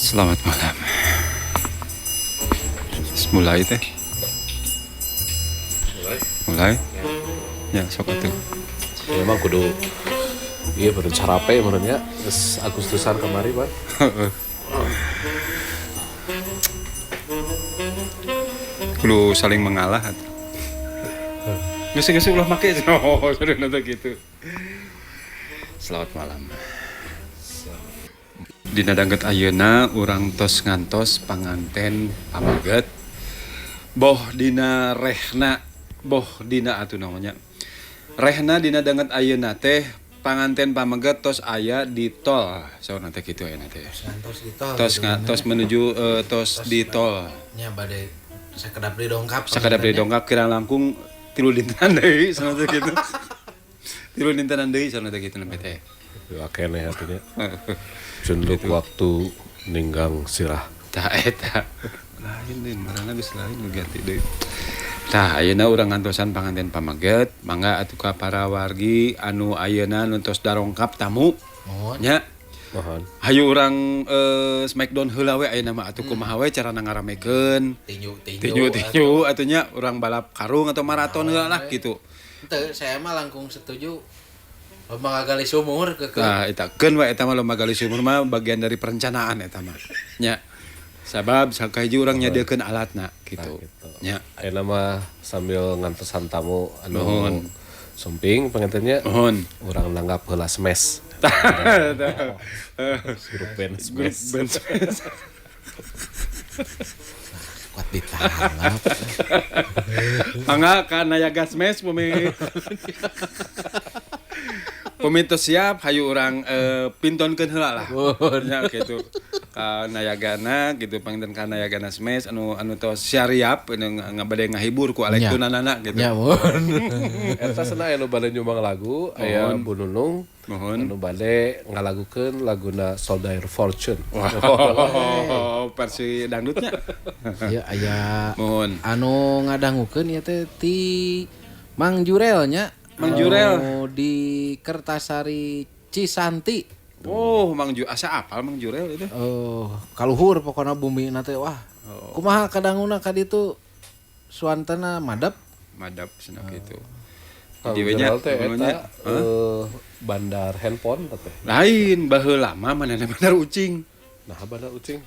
Selamat malam. Mulai teh. Mulai. Mulai. Ya, sok atuh. Ya emang kudu iya baru carape menurutnya terus Agustusan kemari, Pak. Kudu saling mengalah atuh. Geus ulah make. Oh, sudah nanti gitu. Selamat malam. Dina danget ayeuna urang tos ngantos panganten pameget. Boh dina rehna, boh dina atuh namanya. Rehna dina danget ayeuna teh panganten pameget tos aya di tol. Saurna teh kitu ayeuna teh. Ngantos di tol. Tos tos menuju tos di tol. Nya bade sakedap deui dongkap. Sakedap deui dongkap kirang langkung 3 dintenan deui saurna teh kitu. 3 dintenan deui saurna teh kitu nembe teh. Keneh atuh nya. Cunduk waktu ninggang sirah. Tah eta. Lain deui marana geus lain nu ganti deui. Tah ayeuna urang ngantosan panganten pameget, mangga atuh ka para wargi anu ayeuna nu tos darongkap tamu. Mohon. Nya. Mohon. Hayu urang smackdown heula we ayeuna mah atuh kumaha we carana ngaramekeun. Tinju atuh nya urang balap karung atau maraton heula lah gitu. Henteu, saya mah langkung setuju. Lomba ngagali sumur ke. Nah, eta keun we eta mah lomba gali sumur mah bagian dari perencanaan eta mah. Nya. Sabab sakahiji urang nyadiakeun alatna gitu. Nya. Ayeuna mah sambil ngantosan tamu anu sumping pangantennya. Mohon. Urang nanggap heula smash. Grup band smash. Grup band smash. Kuat ditanggap. Mangga ka Nayaga Smash pumi. Pumi teu siap hayu urang pintonkeun heula lah. Nya kitu. Ka Nayagana gitu panginten ka Nayagana Smash anu anu tos siap anu bade ngahibur ku alektunanana gitu. Nya mohon. Eta cenah anu bade nyumbang lagu aya Bu Nunung. Mohon. Anu bade ngalagukeun laguna Soldier Fortune. Wow, versi dangdutnya. Ieu aya mohon. Anu ngadangukeun ieu teh ti Mang Jurel nya. Mang Jurel anu di Kertasari Cisanti. Oh, Mang Jurel asa apal Mang Jurel itu? Oh, kaluhur pokona bumi na teh wah. Oh. Kumaha kadanguna ka ditu suantena madep? Madep cenah kitu. Mang Jurel teh eta bandar handphone teh. Lain baheula mah manehna bandar ucing. Nah, bandar ucing.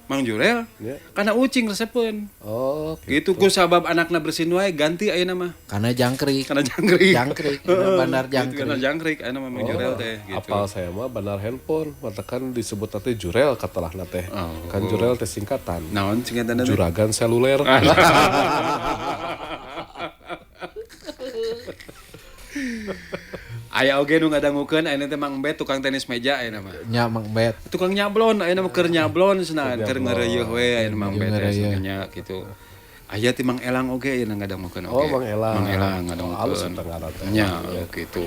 Mang Jurel, ya. Karena ucing resepeun. Oh, gitu. Ku sabab anakna bersin wae ganti ayeuna mah. Karena jangkrik. Karena jangkrik. Jangkrik, bandar jangkrik. Karena jangkrik ayeuna mah Mang Jurel teh gitu. Apal saya mah bandar handphone, matakan disebut teh Jurel katelahna teh. Oh. Kan Jurel teh singkatan. Naon singkatan teh? Juragan seluler. Aya oge nu ngadangukeun ayeuna teh Mang Bet tukang tenis meja ayeuna mah. Nya Mang Bet. Tukang nyablon ayeuna mah keur nyablon cenah keur ngeureuyeun we ayeuna Mang Bet teh nya gitu. Aya ti Mang Elang oge ayeuna ngadangukeun oge. Oh, Mang Elang. Mang Elang ngadangukeun. Alus eta ngaran teh. Nya gitu.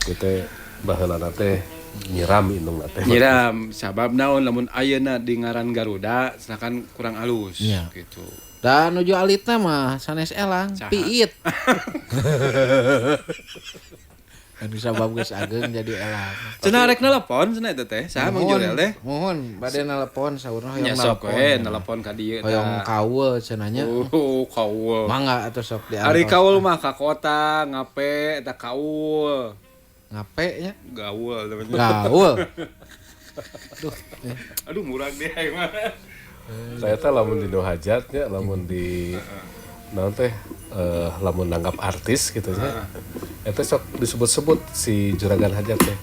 Kieu teh baheulana teh nyiram indungna teh. Nyiram sabab naon lamun ayeuna di ngaran Garuda cenah kan kurang alus gitu. Dan nuju alitna mah sanes Elang, piit. Anu sabab geus ageung jadi elang. Cenah rek nelepon cenah eta teh. Saha Mang Jurel teh? Mohon bade nelepon saurna hoyong nelepon. Sok we nelepon ka dieu tah. Hoyong kaul cenah nya. Oh, kaul. Mangga atuh sok diantos. Ari kaul mah ka kota ngape eta kaul. Ngape nya? Gaul namanya. Gaul. Aduh. Aduh murag deh mah. Saya teh lamun di nu hajat nya, lamun di naon teh lamun nanggap artis gitu nya. Eta sok disebut-sebut si juragan hajat teh.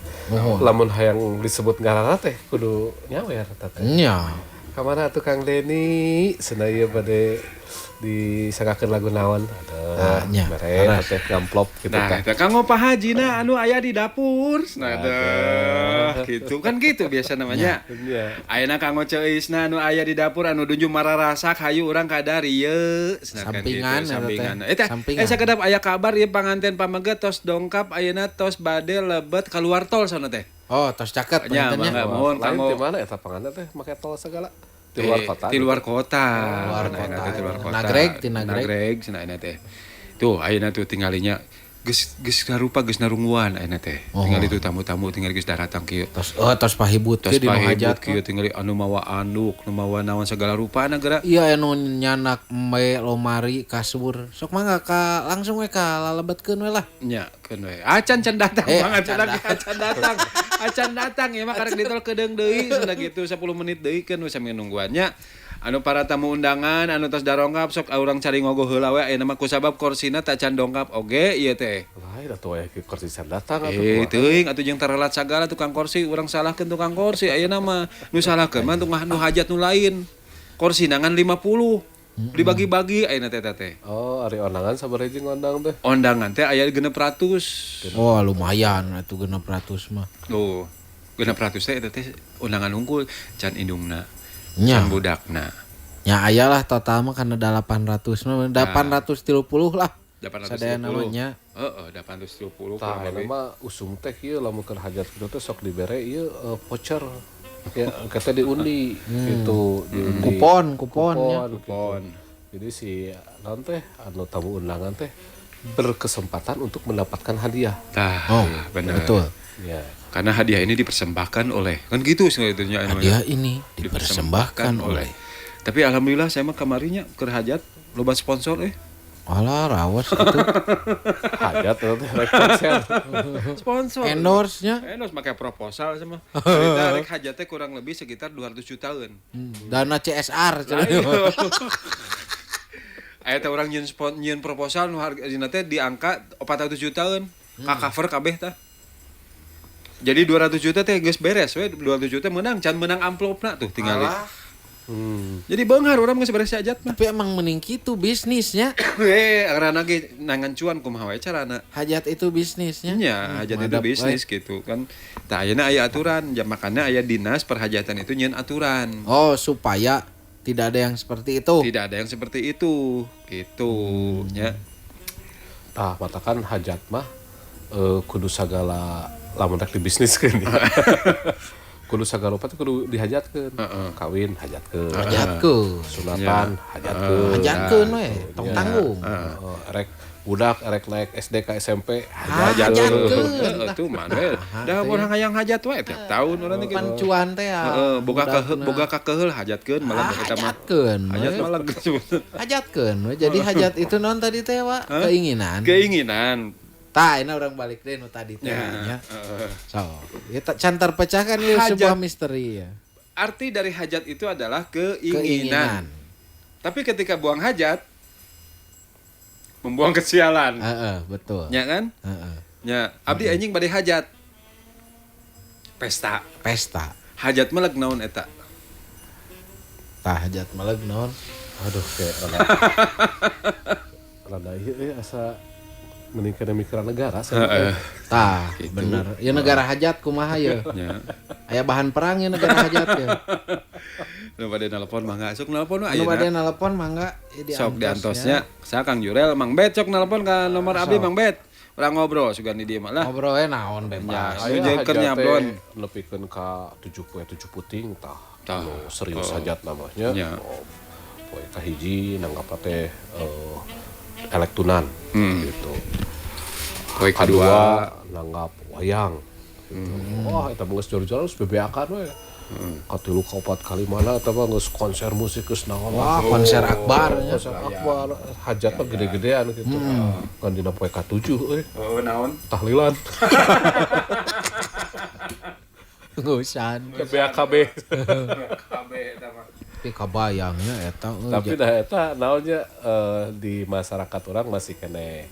Lamun hayang disebut ngaranna teh kudu nyawer eta teh. Nya. Ka mana atuh Kang Deni? Cenah ieu bade disangkakeun lagu naon? Aduh, mere teh ngamplop gitu tah. Nah, eta kanggo Pak Hajina anu aya di dapur. Nah, gitu kan gitu biasa namanya. Ayeuna kanggo Ceuisna anu aya di dapur anu dunju mararasak hayu urang kadarieu. Sampingan gitu, sampingan. Eta sakedap aya kabar ieu panganten pameget tos dongkap ayeuna tos bade lebet keluar tol sono teh. Oh, tos caket pangantennya. Mohon kanggo di mana eta panganten teh make tol segala? Di luar kota. Di luar kota. Luar kota. Nagreg, ti Nagreg. Nagreg cenah teh. Tuh ayeuna tuh tinggalinya Geus geus karupa geus narunguan ayeuna teh. Tinggal itu tamu-tamu tinggal geus daratang kieu. Tos oh tos pahibut Tos kieu di nu pahibut hajat. kieu tinggal anu mawa anduk, nu mawa naon segala rupana geura. Iya anu nyanak embe lomari kasur. Sok mangga ka langsung we ka lalebetkeun we lah. Nya, keun we. Acan can datang banget acan lagi acan datang. Acan datang ya mah karek ditol kedeung deui sudah gitu 10 menit deui keun we sambil nungguan nya. Anu para tamu undangan anu tos darongkap sok urang cari ngogo heula we ayeuna mah kusabab korsina teh acan dongkap oge ieu teh. Lain atuh aya kursi can datang atuh. Eh teuing atuh jeung tarelat sagala tukang kursi urang salahkeun tukang kursi ayeuna mah nu salahkeun mah tukang nu hajat nu lain. Korsina ngan 50. Dibagi-bagi ayeuna teh teh. Oh, ari ondangan sabaraha hiji ngondang teh? Ondangan teh aya 600. Oh lumayan atuh 600 mah. Oh, 600 teh eta teh undangan unggul can indungna. Nya. Can budakna. Nya aya lah total mah kana 800 mah 830 lah. 830. Sadayana mah nya. Heeh, 830 Tah, kurang ayeuna lebih. mah usum teh ieu lamun keur hajat kitu teh sok dibere ieu voucher. Ya, kata diundi gitu, diundi. Kupon, kupon nya. Kupon. Gitu. Jadi si naon teh anu tamu undangan teh berkesempatan untuk mendapatkan hadiah. Tah, Oh, bener. betul. Ya. Karena hadiah ini dipersembahkan oleh kan gitu sebetulnya Hadiah ini dipersembahkan oleh. Tapi alhamdulillah saya mah kamarinya keur hajat loba sponsor Alah rawas itu. Hajat teh rek konser. Sponsor. Endorse-nya. Endorse make proposal sama. Cerita rek hajatnya kurang lebih sekitar 200 jutaan. Dana CSR cenah. Aya teh urang nyieun proposal nu hargana teh di angka 400 jutaan. Ka cover kabeh tah. Jadi 200 juta teh geus beres we, 200 juta menang, can menang amplopna tuh tinggal. Jadi beunghar urang geus beres hajat mah. Tapi emang mending kitu bisnisnya. Karena ge nangan cuan kumaha wae carana. Hajat itu bisnisnya. Nya, hajat itu madap bisnis gitu kan. Tah ayeuna aya aturan, ja makana aya dinas perhajatan itu nyieun aturan. Oh, supaya tidak ada yang seperti itu. Tidak ada yang seperti itu, gitu nya. Tah, matakan hajat mah kudu sagala lamun rek dibisniskeun. Kudu sagala rupa teh kudu dihajatkeun. Kawin hajatkeun. Hajatkeun. Sunatan hajatkeun. Hajatkeun we, tong tanggung. Rek budak rek naik SD ke SMP Hajatkeun. Heeh, tuh mana we. Dah urang hayang hajat wae tiap tahun urang teh gitu. Pancuan teh ya. Heeh, boga kakeheul hajatkeun malah eta mah. Hajatkeun. Hajat malah geus. Hajatkeun we. Jadi hajat itu non tadi teh, Wak, keinginan. Keinginan. Tah, ini orang balik deh nu tadi teh nya. So, ya can terpecahkan ini Hajat. sebuah misteri ya. Arti dari hajat itu adalah keinginan. Keinginan. Tapi ketika buang hajat membuang kesialan. Heeh, betul. Ya kan? Heeh. Ya, abdi anjing bade hajat. Pesta. Pesta. Hajat mah leg naon eta? Tah hajat maleg naon? Aduh kayak rada ieu asa mending kana mikiran negara saya. Tah, bener. Ya negara hajat kumaha ya? Ya. Aya bahan perang ya negara hajat ya. Nu bade nelpon mangga sok nelpon we Nu bade ayeuna. nelpon mangga ya Sok diantosnya. Sa Kang Jurel Mang Bet sok nelpon ka nomor abdi Mang Bet. Urang ngobrol sugan di dieu mah lah. Ngobrol we naon bebas. Ya, nu jeung keur nyablon. Nepikeun ka 7 poe 7 puting tah. Tah. Anu serius hajat namanya. Ya. Oh, poe kahiji nanggap teh elektunan gitu. Poe kadua nanggap wayang gitu. Wah, eta mah geus jor-joran geus bebeakan we. Katilu kaopat kali mana eta mah geus konser musik geus naon. Wah, konser akbar nya. Konser akbar, hajat mah gede-gedean gitu. Kan dina poe ka-7 euy, Oh, naon? tahlilan. Ngusan. BAKB. KB eta mah. Tapi kabayangnya eta euy. Tapi dah eta naonnya di masyarakat orang masih kene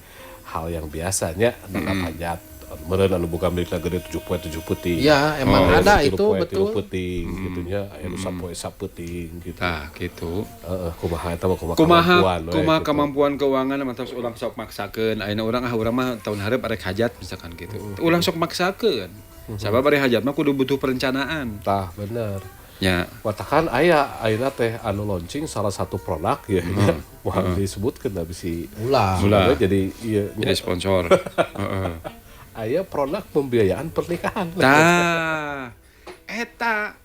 hal yang biasanya nanggap hajat. Meureun anu buka milikna gede 7 poe 7 peuting. Ya, emang ada Tilu itu poe, betul. tilu peuting gitu nya, aya nu sapoe sapeuting gitu. Tah, gitu. Heeh, kumaha eta mah kumaha Kumaha kemampuan we, kumaha gitu. kemampuan keuangan mah terus urang sok maksakeun. Ayeuna urang ah urang mah tahun hareup arek hajat misalkan gitu. Ulang sok maksakeun. Sabab ari hajat mah kudu butuh perencanaan. Tah, bener. Ya. Watakan aya ayeuna teh anu launching salah satu produk ya, nya. Moal disebutkeun da bisi. Ulah. Ulah. Jadi ieu Jadi sponsor. Heeh. aya produk pembiayaan pernikahan. Tah. Eta.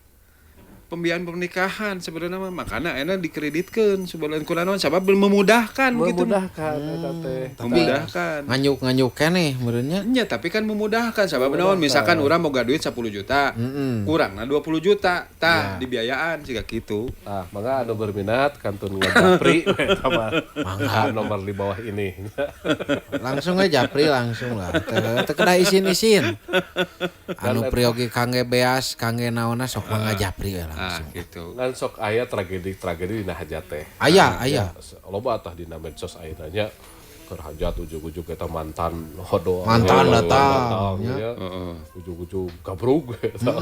pembiayaan pernikahan sebenarnya mah makana enak dikreditkeun sebenarnya kunaon sabab memudahkan gitu. Memudahkan eta teh. Memudahkan. Nganyuk-nganyuk keneh meureunnya. Nya tapi kan memudahkan sabab naon misalkan urang boga duit 10 juta, kurangna 20 juta tah dibiayaan siga kitu. Ah, mangga anu berminat kantun ngajapri eta mah. Mangga nomor di bawah ini. Langsung aja japri langsung lah. Teu kedah isin-isin. Anu priyogi kangge beas, kangge naonna sok mangga japri we langsung. Ah, gitu. Ngan sok aya tragedi-tragedi dina hajat teh. Aya, aya. Loba tah dina medsos ayeuna nya keur hajat ujug-ujug eta mantan hodo. Mantan datang ya. Ujug-ujug gabrug eta.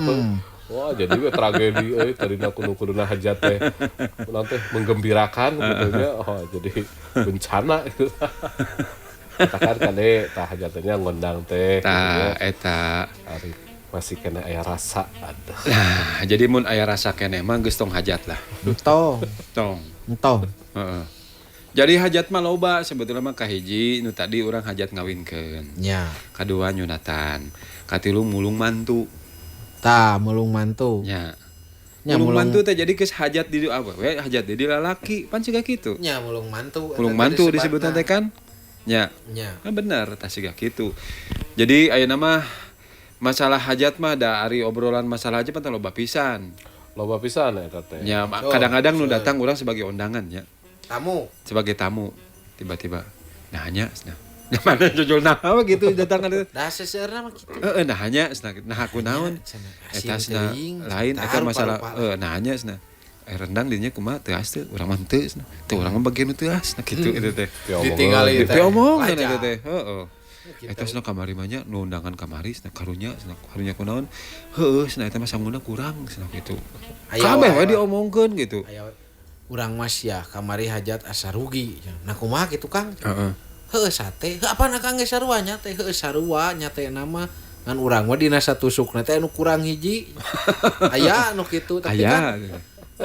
Wah, jadi we tragedi euy tadina kudu-kuduna hajat teh. Naon teh menggembirakan gitu nya. Oh, jadi bencana gitu. Katakan kade tah hajatnya ngondang teh. Tah eta. Ari masih kena aya rasa aduh. Nah, jadi mun aya rasa keneh mah geus tong hajat lah. Tong. Tong. Tong. Heeh. Jadi hajat mah loba sebetulnya mah kahiji nu tadi urang hajat ngawinkeun. Nya. Kadua nyunatan, katilu mulung mantu. Tah, mulung mantu. Nya. Mulung mantu teh jadi geus hajat di apa we hajat di lalaki pan siga kitu. Nya mulung mantu. Mulung mantu disebutna teh kan? Nya. Nya. Nah, bener tah siga kitu. Jadi ayeuna mah masalah hajat mah da ari obrolan masalah aja pan loba pisan. Loba pisan eta teh. Nya kadang-kadang nu datang urang sebagai undangan nya. Tamu. Sebagai tamu tiba-tiba nanya cenah. Mana jujul nah gitu datang kan. Da seseueurna mah kitu. Heeh nanya cenah. Nah aku naon? Eta cenah lain eta masalah nanya cenah. Rendang dinya kumaha teu as teu urang mah teu cenah. Teu urang mah bagian nu teu as nah kitu eta teh. Ditinggali teh. Diomongan eta teh. Heeh. Eta cenah kamari mah nya nu undangan kamari cenah karunya cenah karunya kunaon? Heueuh cenah eta mah sanguna kurang cenah kitu. Kabeh we diomongkeun gitu. Urang mas ya kamari hajat asa rugi. Nah kumaha kitu Kang? Heeh. Heueuh sate. Heuh apana Kang geus sarua nya teh heueuh sarua nya teh nama ngan urang mah dina satusukna teh anu kurang hiji. Aya anu kitu tapi kan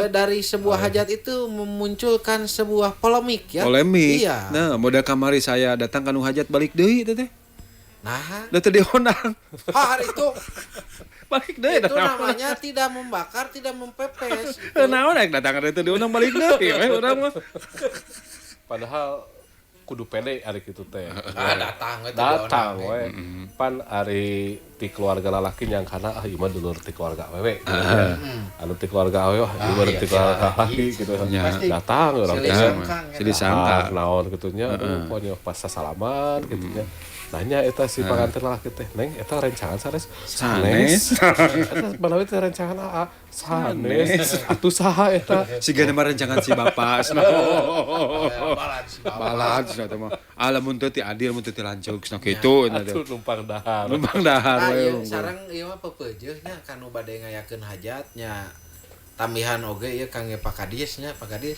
dari sebuah hajat itu memunculkan sebuah polemik ya. Polemik. Iya. Nah, modal kamari saya datang kanu hajat balik deui teh teh. Nah, da teu diondang. Hari itu balik deui itu namanya tidak membakar, tidak mempepes. Naon rek datang teu diundang balik deui we urang mah. Padahal kudu pede ari kitu teh. Ah, datang we datang we. Pan ari ti keluarga lalaki nyangkana ah ieu mah dulur ti keluarga awewe. Anu ti keluarga awewe wah ieu mah ti keluarga lalaki gitu. Datang urang teh. Silih sangka naon kitu nya aduh pokoknya pas sasalaman kitu nya. Nanya eta si panganten lalaki teh, "Neng, eta rencangan sanes?" "Sanes." Eta banawi teh rencangan aa, "Sanes." Atuh saha eta? Siga mah rencangan si bapak. Balad cenah teh mah. Ah lamun teu ti adil mun teu ti lanceuk cenah kitu. Atuh numpang dahar. Numpang dahar we. Sareng ieu mah peupeujeuh nya kanu bade ngayakeun hajat nya. Tambihan oge ieu kangge Pak Kadis nya, Pak Kadis.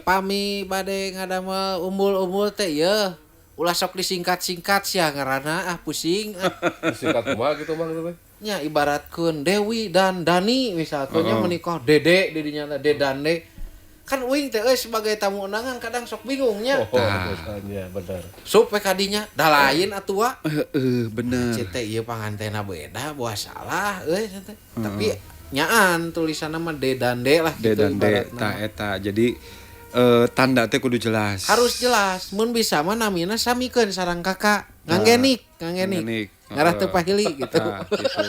Pami bade ngadamel umbul-umbul teh ieu. Ulah sok disingkat-singkat sia ngaranna ah pusing. Disingkat kumaha gitu Bang teh? Nya ibaratkeun Dewi dan Dani misalkan nya menikah Dede di dinya teh Dedande. Kan uing teh euy sebagai tamu undangan kadang sok bingung nya. Oh, nya bener. Sup we kadinya da lain atuh wa. Heeh, bener. Ceu teh ieu pangantena beda buah salah euy teh. Tapi nyaan tulisanna mah Dedande lah gitu ibaratna. Tah eta. Jadi tanda teh kudu jelas. Harus jelas. Mun bisa mah namina samikeun sareng kakak. Nganggenik, nganggenik. Ngarah teu pahili gitu. Nah, gitu.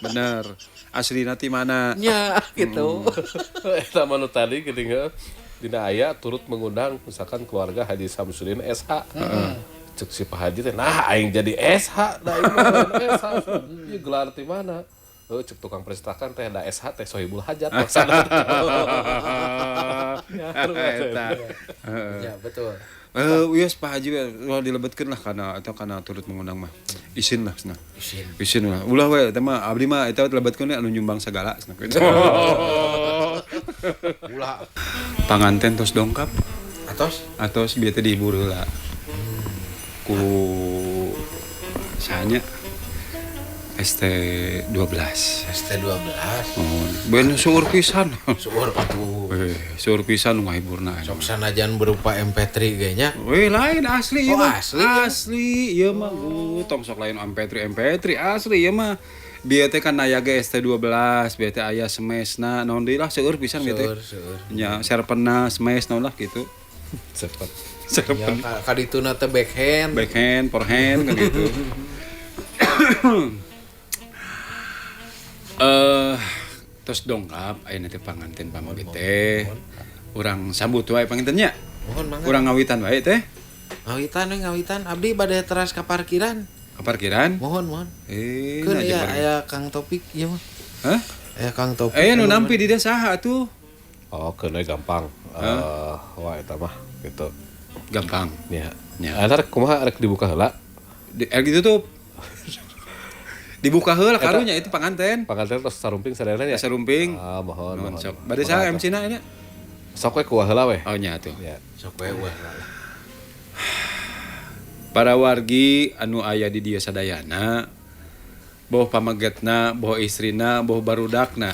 Bener. Aslina ti mana? Nya gitu. Eta mah nu tadi geuning dina aya turut mengundang misalkan keluarga Haji Samsudin SH. Cek si Pak Haji teh, nah aing jadi SH da aing mah SH. Ieu gelar ti mana? Oh, cek tukang percetakan teh da SH teh Sohibul Hajat maksana. Ya betul. Wios Pak Haji ulah dilebetkeun lah kana atau kana turut mengundang mah. Isin lah cenah. Isin. Isin lah. Ulah we eta mah abdi mah eta dilebetkeun anu nyumbang sagala cenah. Ulah. Panganten tos dongkap. Atos? Atos bieu teh dihibur heula. Ku sahanya ST12. ST12. Oh, ben seueur pisan. Seueur atuh. Seueur pisan nu ngahiburna. Sok sanajan berupa MP3 ge nya. Weh, lain asli ieu mah. Asli. Asli ieu mah. Tong sok lain MP3 asli ieu mah. Bieu teh kan aya ge ST12, bieu teh aya semesna naon deui lah seueur pisan bieu teh. Seueur. Nya serpena, smash naon lah gitu. Cepet. Serpen. Ya kadituna teh backhand. Backhand, forehand kan gitu. Terus dongkap ayeuna teh panganten pameget teh. Urang sambut wae panganten nya. Mohon mangga. Urang ngawitan wae teh. Ngawitan we ngawitan abdi bade teras ka parkiran. Ka parkiran. Mohon mohon. Keun Nah, aya aya Kang Topik ieu mah. Hah? Aya Kang Topik. Nu nampi di desa saha atuh? Oh, keun we gampang. Wah eta mah gitu. Gampang. Nya. Nya. Eta rek kumaha rek dibuka heula? Gitu tuh. Dibuka heula karunya itu panganten. Panganten tos sarumping sadayana nya. Sarumping. Ah, mohon Mohon mohon. sok. Bade saha MC na nya? Sok we kuah heula we. Oh nya atuh. Ya. Sok we wah. Para wargi anu aya di dieu sadayana boh pamegetna, boh istrina, boh barudakna.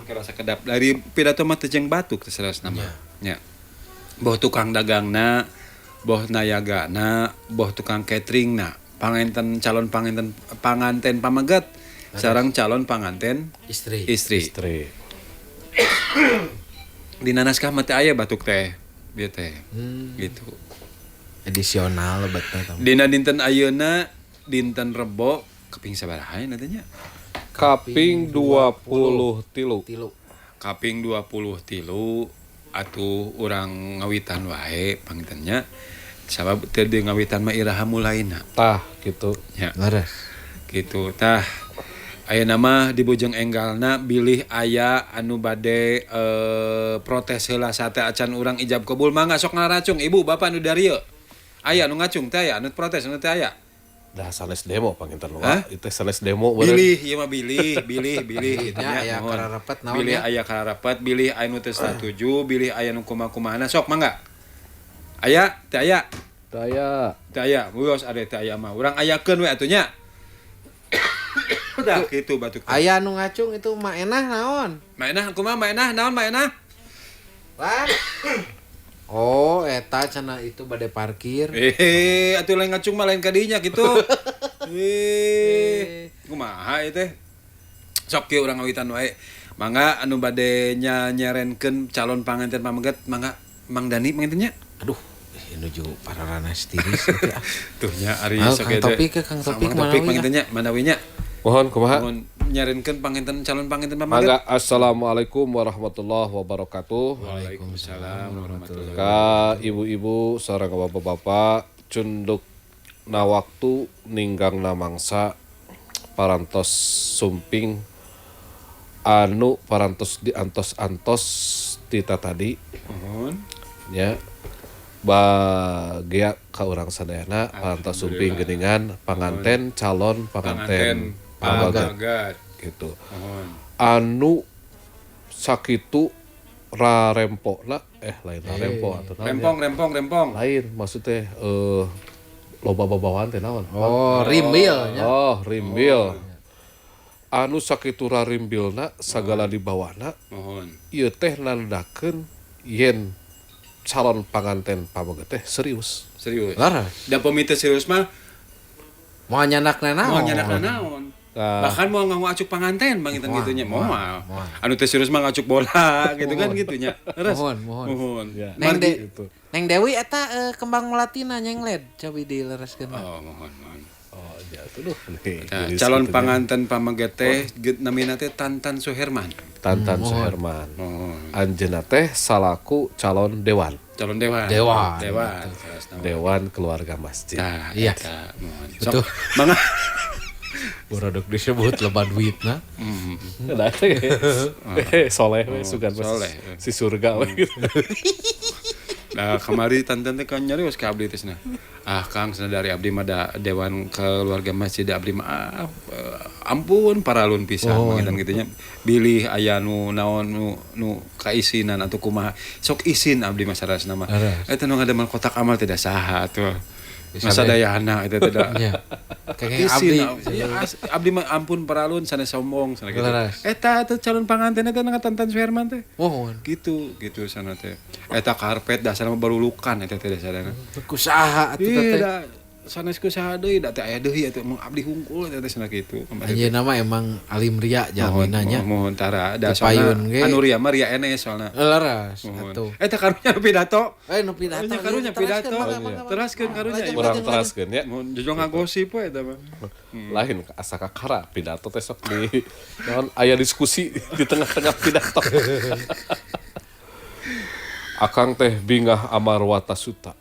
Kerasa kedap dari pidato mah teu jeung batuk teh sanes nama. Nya. Boh tukang dagangna, boh nayagana, boh tukang cateringna, panganten calon panganten panganten pameget sareng calon panganten Istri. istri. Istri. Dina naskah mah teu aya batuk teh. Bieu teh. Gitu. Edisional lebetna tah. Dina dinten ayeuna dinten Rebo kaping sabaraha nya teh nya? Kaping 23. Tilu. Kaping 23 atuh urang ngawitan wae panginten nya. Sabab teu deui ngawitan mah iraha mulaina. Tah gitu. Nya. Leres. Gitu tah. Ayeuna mah di Bojong Enggalna bilih aya anu bade protes heula sate acan urang ijab kabul mangga sok ngaracung ibu bapak nu darieu. Aya nu ngacung teh aya anu protes anu teh aya. Dah sanes demo panginten Hah? mah. Itu sanes demo bener. Bilih ieu mah bilih bilih bilih gitu Nya nya. aya Mohon. kararepet naon Bilih nya? aya kararepet, bilih aya nu teu satuju, bilih aya nu kumaha-kumahana sok mangga. Aya teu aya? Teu aya. Teu aya, wios ade teu aya mah. Urang ayakeun we atuh nya. Udah gitu batuk. Aya nu ngacung itu mah enah naon? Maenah kumaha maenah naon maenah? Lan. Oh, eta cenah itu bade parkir. Atuh lain ngacung mah lain kadinya gitu. Kumaha ieu teh? Sok kieu urang ngawitan wae. Mangga anu bade nyarenkeun calon panganten pameget mangga Mang Dani panganten nya. Aduh, nuju pararanas tiris ieu teh. Tuh nya ari Ayo, sok Kang ieu teh. Topik ke Kang Topik Kang Topik manawi panganten nya manawi nya. Mohon kumaha? Mohon nyarenkeun panganten calon panganten pameget. Mangga assalamualaikum warahmatullahi wabarakatuh. Waalaikumsalam warahmatullahi. Ka ibu-ibu sareng bapak-bapak cunduk na waktu ninggang na mangsa parantos sumping anu parantos diantos-antos tita tadi Mohon. nya bagia ka urang sadayana parantos sumping geuningan panganten calon panganten pameget pameget. gitu. Mohon. Anu sakitu rarempona lain rarempo atau naon ya? Rempong rempong rempong. Lain maksudnya loba babawaan teh naon? Oh, rimbil nya. Oh, rimbil. Anu sakitu rarimbilna sagala dibawana Mohon. ieu teh nandakeun yen calon panganten pameget teh serius. Serius. Leres. Da pami teu serius mah Moal nyanakna naon? moal nyanakna naon. Nah. Bahkan mau nganggo acuk panganten bangitan Moal, gitunya moal, moal. moal. Anu teu serius mah ngacuk bola gitu kan gitunya. Leres. Mohon, mohon. Mohon. Ya. Neng Margi. Gitu. Neng Dewi eta kembang melatina nyenglet cobi dilereskeun. Oh, mohon, mohon. Oh, ya tuh duh. Nih, Nah, gelis calon gitu nya. panganten pameget teh namina teh Tantan Suherman. Tantan Suherman. Mohon. Anjeunna teh salaku calon dewan. Calon dewan. Dewan. Dewan. Salah nama. Dewan keluarga masjid. Nah, Iya. eta, mohon. Betul. Sok, mangga. Borodok disebut loba duitna. Nah, teh soleh we sugan mah soleh. si surga we gitu. Nah, kamari tantan teh kan nyarios ka abdi teh cenah. Ah, Kang cenah dari abdi mah da dewan keluarga masjid abdi mah ampun paralun pisan oh, gitu nya. Bilih aya nu naon nu kaisinan atau kumaha. Sok isin abdi mah sarasna mah. Eta nu ngadamel kotak amal tidak saha atuh. Masa dayana eta tidak. Nya. Kayak Isin, abdi. ya, abdi mah ampun paralun sanes sombong sana gitu. Leres. Eta atuh calon panganten eta Tantan Suherman teh. Mohon. Gitu gitu sana teh. Eta karpet dasarna mah balulukan eta teh dasarna. Kusaha atuh teh. Iya, sanes ku saha deui da teh aya deui atuh mung abdi hungkul eta teh cenah kitu. Anjeunna mah emang alim ria jalmina nya. Mohon tara da soalna anu ria mah ria enes soalna. Leres atuh. Eta karunya nu pidato. Nu pidato. Karunya pidato. Teraskeun karunya. Urang teraskeun ya. Mun jujur ngagosip we eta mah. Lain asa kakara pidato teh sok di naon aya diskusi di tengah-tengah pidato. Akang teh bingah amarwata suta.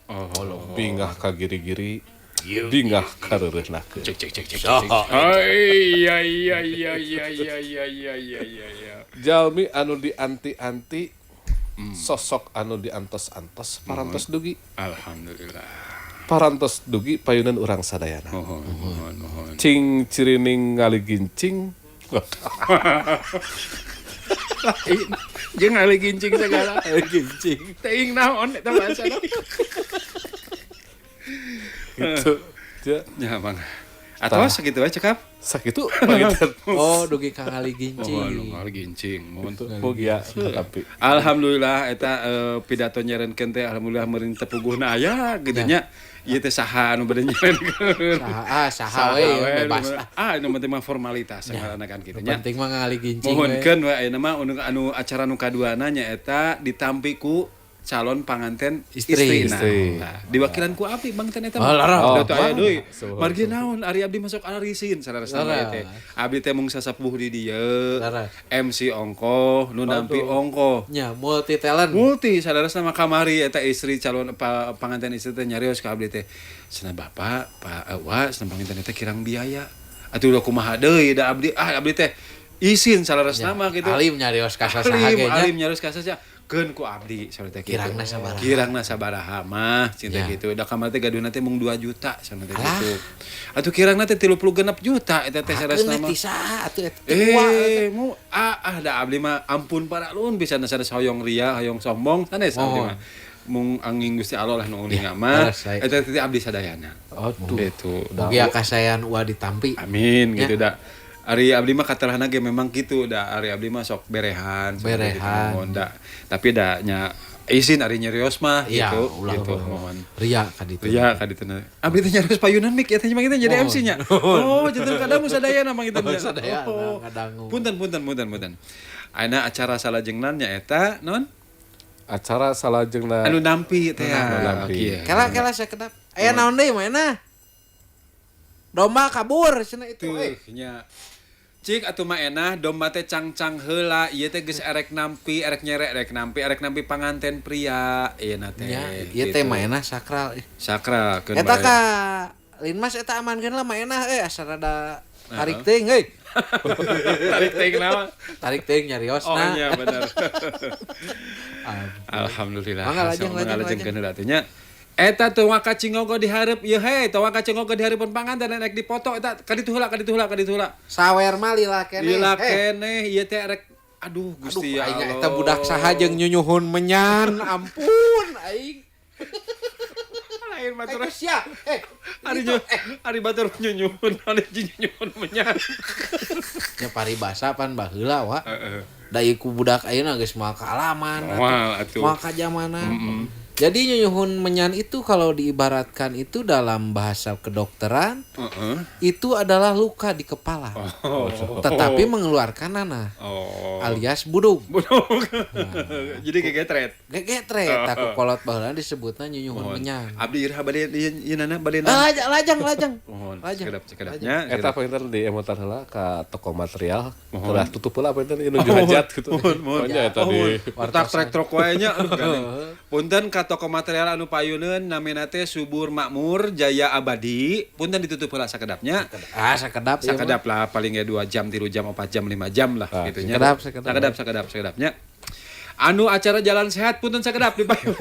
Bingah ka giri-giri. Bingah kareureunahkeun. Cek cek cek cek. Ai ai ai ai ai ai ai ai. Jalmi anu dianti-anti, sosok anu diantos-antos, parantos dugi. Alhamdulillah. Parantos dugi payunan urang sadayana. Mohon mohon. Cing cirining ngaligincing. Lain jeung ngaligincing segala. Ngaligincing. Teuing naon eta bahasana. Gitu. Ya, Bang. Atau segitu aja cekap. Sakitu panginten. Oh, dugi ka ngaligincing. Oh, ngaligincing. Mohon mugia tapi. Alhamdulillah eta pidato nyerenkeun teh alhamdulillah meureun tepuguhna aya kitu nya. Ieu teh saha anu bade nyerenkeun. Saha saha we bebas. Ah, nu penting mah formalitas ngaranna kan kitu nya. Penting mah ngaligincing. Mohonkeun we ayeuna mah anu acara nu kaduana nya eta ditampi ku calon panganten istri. Nah, diwakilan ku abdi bang ten eta. Oh, teu aya deui. Margi naon ari abdi masuk arisin saleresna mah teh. Abdi teh mung sasapuh di dieu. MC ongkoh, nu nampi ongkoh. Nya multi talent. Multi saleresna mah kamari eta istri calon panganten istri teh nyarios ka abdi teh. Cenah bapak, Pak wa cenah panganten teh kirang biaya. Atuh ulah kumaha deui da abdi abdi teh isin saleresna mah kitu. Alim nyarios ka saha ge nya. Alim nyarios ka saha. Keun ku abdi saur teh kitu. Kirangna sabaraha mah cinta kitu. Da kamari teh gaduhna teh mung 2 juta saur teh kitu. Atuh kirangna teh 36 juta eta teh saresna mah. Atuh eta mu da abdi mah ampun paralun bisa sanes hoyong ria, hoyong sombong sanes abdi mah. Mung angin Gusti Allah lah nu uninga mah. Eta teh abdi sadayana. Aduh. Gitu. Mugia kasayan ua ditampi. Amin gitu da. Ari abdi mah katalahna ge memang gitu da ari abdi mah sok berehan gitu da. Tapi da nya izin ari nyerios mah ya, gitu ulah, gitu ulah. Mohon. Ria ka ditu. Ria ka ditu. Abdi teh nyerios payunan mik eta mah jadi MC nya. Oh, janten kadamu sadayana mah kitu. Sadayana ngadangu. Punten punten punten punten. Ayeuna acara salajengna nya eta non? Acara salajengna anu nampi teh. Nampi. Kela-kela sakedap. Aya naon deui mah? Domba kabur cenah itu euy. Nya. Cik atuh mah enah domba teh cangcang heula ieu teh geus erek nampi, erek nyerek, erek nampi, erek nampi panganten pria ieu na teh. Ieu teh mah enah sakral. Sakral keun. Eta ka Linmas eta amankeun lah mah enah euy asa rada tarik teuing euy. Tarik teuing naon? Tarik teuing nyariosna. Oh iya bener. Alhamdulillah. Mangga lajeng heula teh nya. Eta teu waka cingogo dihareup ieu he, teu waka cingogo dihareupeun panganten rek dipoto eta kaditu heula kaditu heula kaditu heula. Sawer mah lila keneh. Lila keneh ieu teh rek aduh Gusti ya Allah. Aing eta budak saha jeung nyunyuhun menyan, ampun aing. Lain batur sia. Ari batur nyunyuhun, ari nyunyuhun menyan. Nya paribasa pan baheula wa. Heeh. Da ieu ku budak ayeuna geus moal kaalaman. Moal atuh. Moal kajamanan. Jadi nyunyuhun menyan itu kalau diibaratkan itu dalam bahasa kedokteran itu adalah luka di kepala, tetapi mengeluarkan nanah, alias budug. Nah. Jadi gegetret. Gegetret. Aku kolot baheula disebutna nyunyuhun menyan. Abdi iraha bade ieu nana bade lajang lajang. Lajang. Sekedap-sekedapnya. Eta panginten di emotan heula ka toko material, telah tutup heula panginten ieu nuju hajat gitu. Mohon eta di otak trek-trok wae nya. Punten ka toko material anu payuneun namina teh Subur Makmur Jaya Abadi, punten ditutup heula sakedapnya. Sakedap. Sakedap lah paling ge 2 jam, 3 jam, 4 jam, 5 jam lah gitu nya. Sakedap sakedapnya. Anu acara jalan sehat punten sakedap di payun.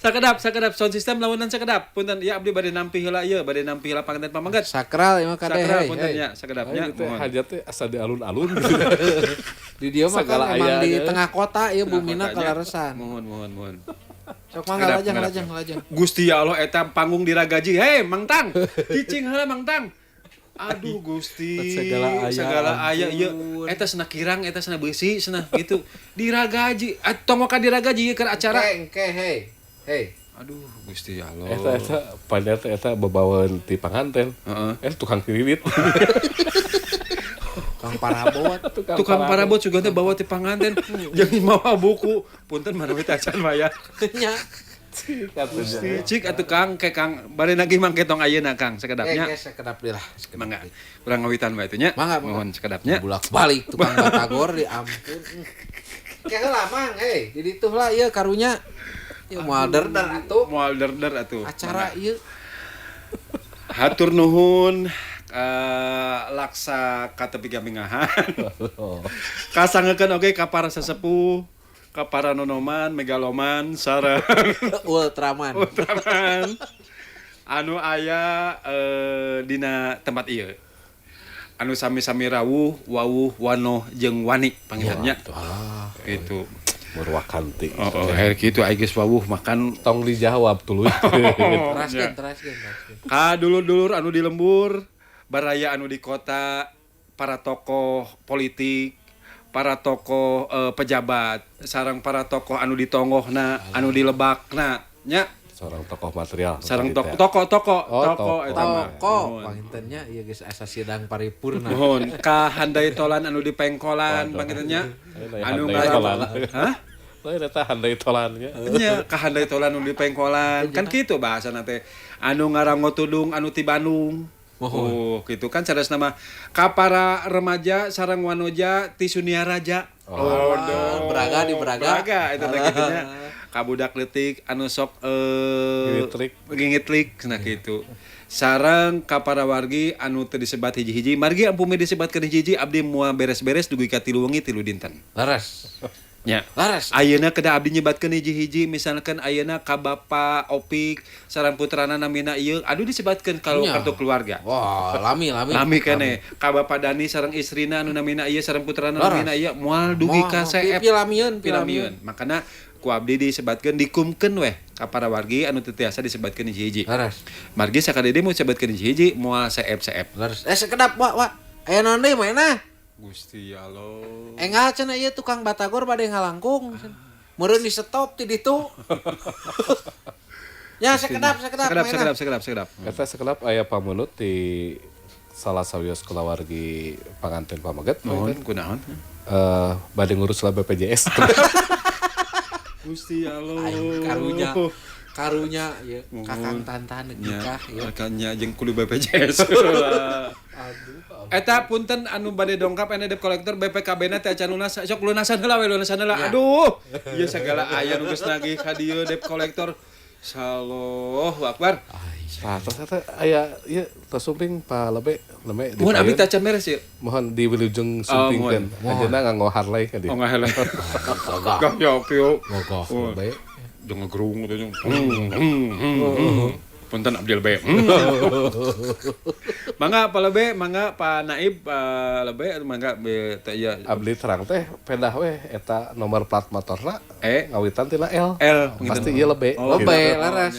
Sakedap sound system lawanan sakedap. Punten ya abdi bade nampi heula ieu, bade nampi heula panganten pamanggat. Sakral ieu mah kade. Sakral punten nya sakedapnya. Hajat teh asa di alun-alun gitu. Di dieu mah kan emang di tengah kota ieu bumina kalaresan. Mohon. Sok mangga lajang. Gusti ya Allah eta panggung diragaji. Hei Mang Tang. Cicing heula Mang Tang. Aduh Gusti, segala aya ieu eta cenah kirang, eta cenah beusi, cenah gitu. Diragaji, tong ka diragaji keur acara. Engke hei. Hei. Aduh, Gusti Allah. Eta pada eta bebaweun ti panganten. Heeh. Tukang kredit. Tukang parabot. Tukang parabot juga teh bawa ti panganten jeung mawa buku. Punten manawi teh acan bayar. Nya. Gusti cik atuh Kang, ke Kang bari nagih mangke tong ayeuna Kang sakedapnya. Sakedap deui lah. Mangga. Urang ngawitan bae atuh nya. Mangga. Mohon sakedapnya. Bulak-balik tukang batagor di ampun. Ke heula Mang, hei, di ditu lah ieu karunya. Ieu moal derder atuh. Moal derder atuh. Acara ieu. Hatur nuhun laksa katepi gamingahan. Kasangekeun oge ka para sesepuh, ka para nonoman, megaloman, sareng Ultraman. Ultraman. Anu aya dina tempat ieu. Anu sami-sami rawuh, wawuh, wanoh jeung wani panggilannya. Gitu. Murwakanti. Oh, kitu ai geus wawuh makan tong dijawab tuluy. Teraskeun. Ka dulur-dulur anu di lembur, baraya anu di kota, para tokoh politik, para tokoh pejabat, sareng para tokoh anu di tonggohna, anu di lebakna, nya. Seorang tokoh material. Sareng tokoh eta mah. Tokoh pangintennya ieu geus asa sidang paripurna. Mohon ka handai tolan anu di pengkolan pangintennya. Anu ngaran. Hah? Lain eta handai tolan nya. Nya ka handai tolan anu di pengkolan. Kan kitu bahasana teh. Anu ngarango tudung anu ti Bandung. Oh, gitu kan sanes nama ka para remaja sareng wanoja ti Sunia Raja. Oh, Braga di Braga. Braga eta teh kitu nya. Ka budak leutik anu sok ngingitlik cenah kitu. Sareng ka para wargi anu teu disebat hiji-hiji, margi ampumi disebatkeun hiji-hiji abdi moal beres-beres dugi ka 3 wengi 3 dinten. Leres. Nya. Leres. Ayeuna kedah abdi nyebatkeun hiji-hiji misalkan ayeuna ka Bapak Opik sareng putrana namina ieu aduh disebatkeun kalau kartu keluarga. Wah, lami. Lami keneh. Ka Bapak Dani sareng istrina anu namina ieu sareng putrana namina ieu moal dugi ka seep. Pilamieun. Makana ku abdi disebatkeun dikumkeun weh ka para wargi anu teu tiasa disebatkeun hiji-hiji. Leres. Margi sakadede mau disebatkeun hiji-hiji moal seep-seep. Leres. Sekedap wa. Aya naon deui maena? Gusti Allah. Engal cenah ieu tukang batagor bade ngalangkung. Meureun di stop ti ditu. Ya sekedap. Sekedap. Eta sekedap aya pamunut di salah sawios kulawargi panganten pameget. Mohon kunaon? Bade ngurus lah BPJS. Gusti Allah. Karunya ya kakang tantan nikah ya. Kakangnya jeung kudu BPJS. Aduh. Eta punten anu bade dongkap aya debt collector BPKB-na teh acan lunas. Sok lunasan heula we lunasan heula. Aduh. Ieu sagala aya nu geus nagih ka dieu debt collector. Allahu akbar. Tah tos eta aya ieu tos sumping Pa Lebe leme di. Mohon abdi teh acan beres ieu. Mohon di wilujeng sumpingkeun. Ajeuna nganggo Harley ka dieu. Oh ngaheleh. Gah ya kieu. Gogah Lebe. Jeung ngegerung teh. Punten abdi Lebe. Mangga Pa Lebe, mangga Pa Naib, Pa Lebe mangga teh ieu. Abdi terang teh pedah weh eta nomor plat motorna ngawitan tina L. L pasti ieu Lebe. Lebe leres.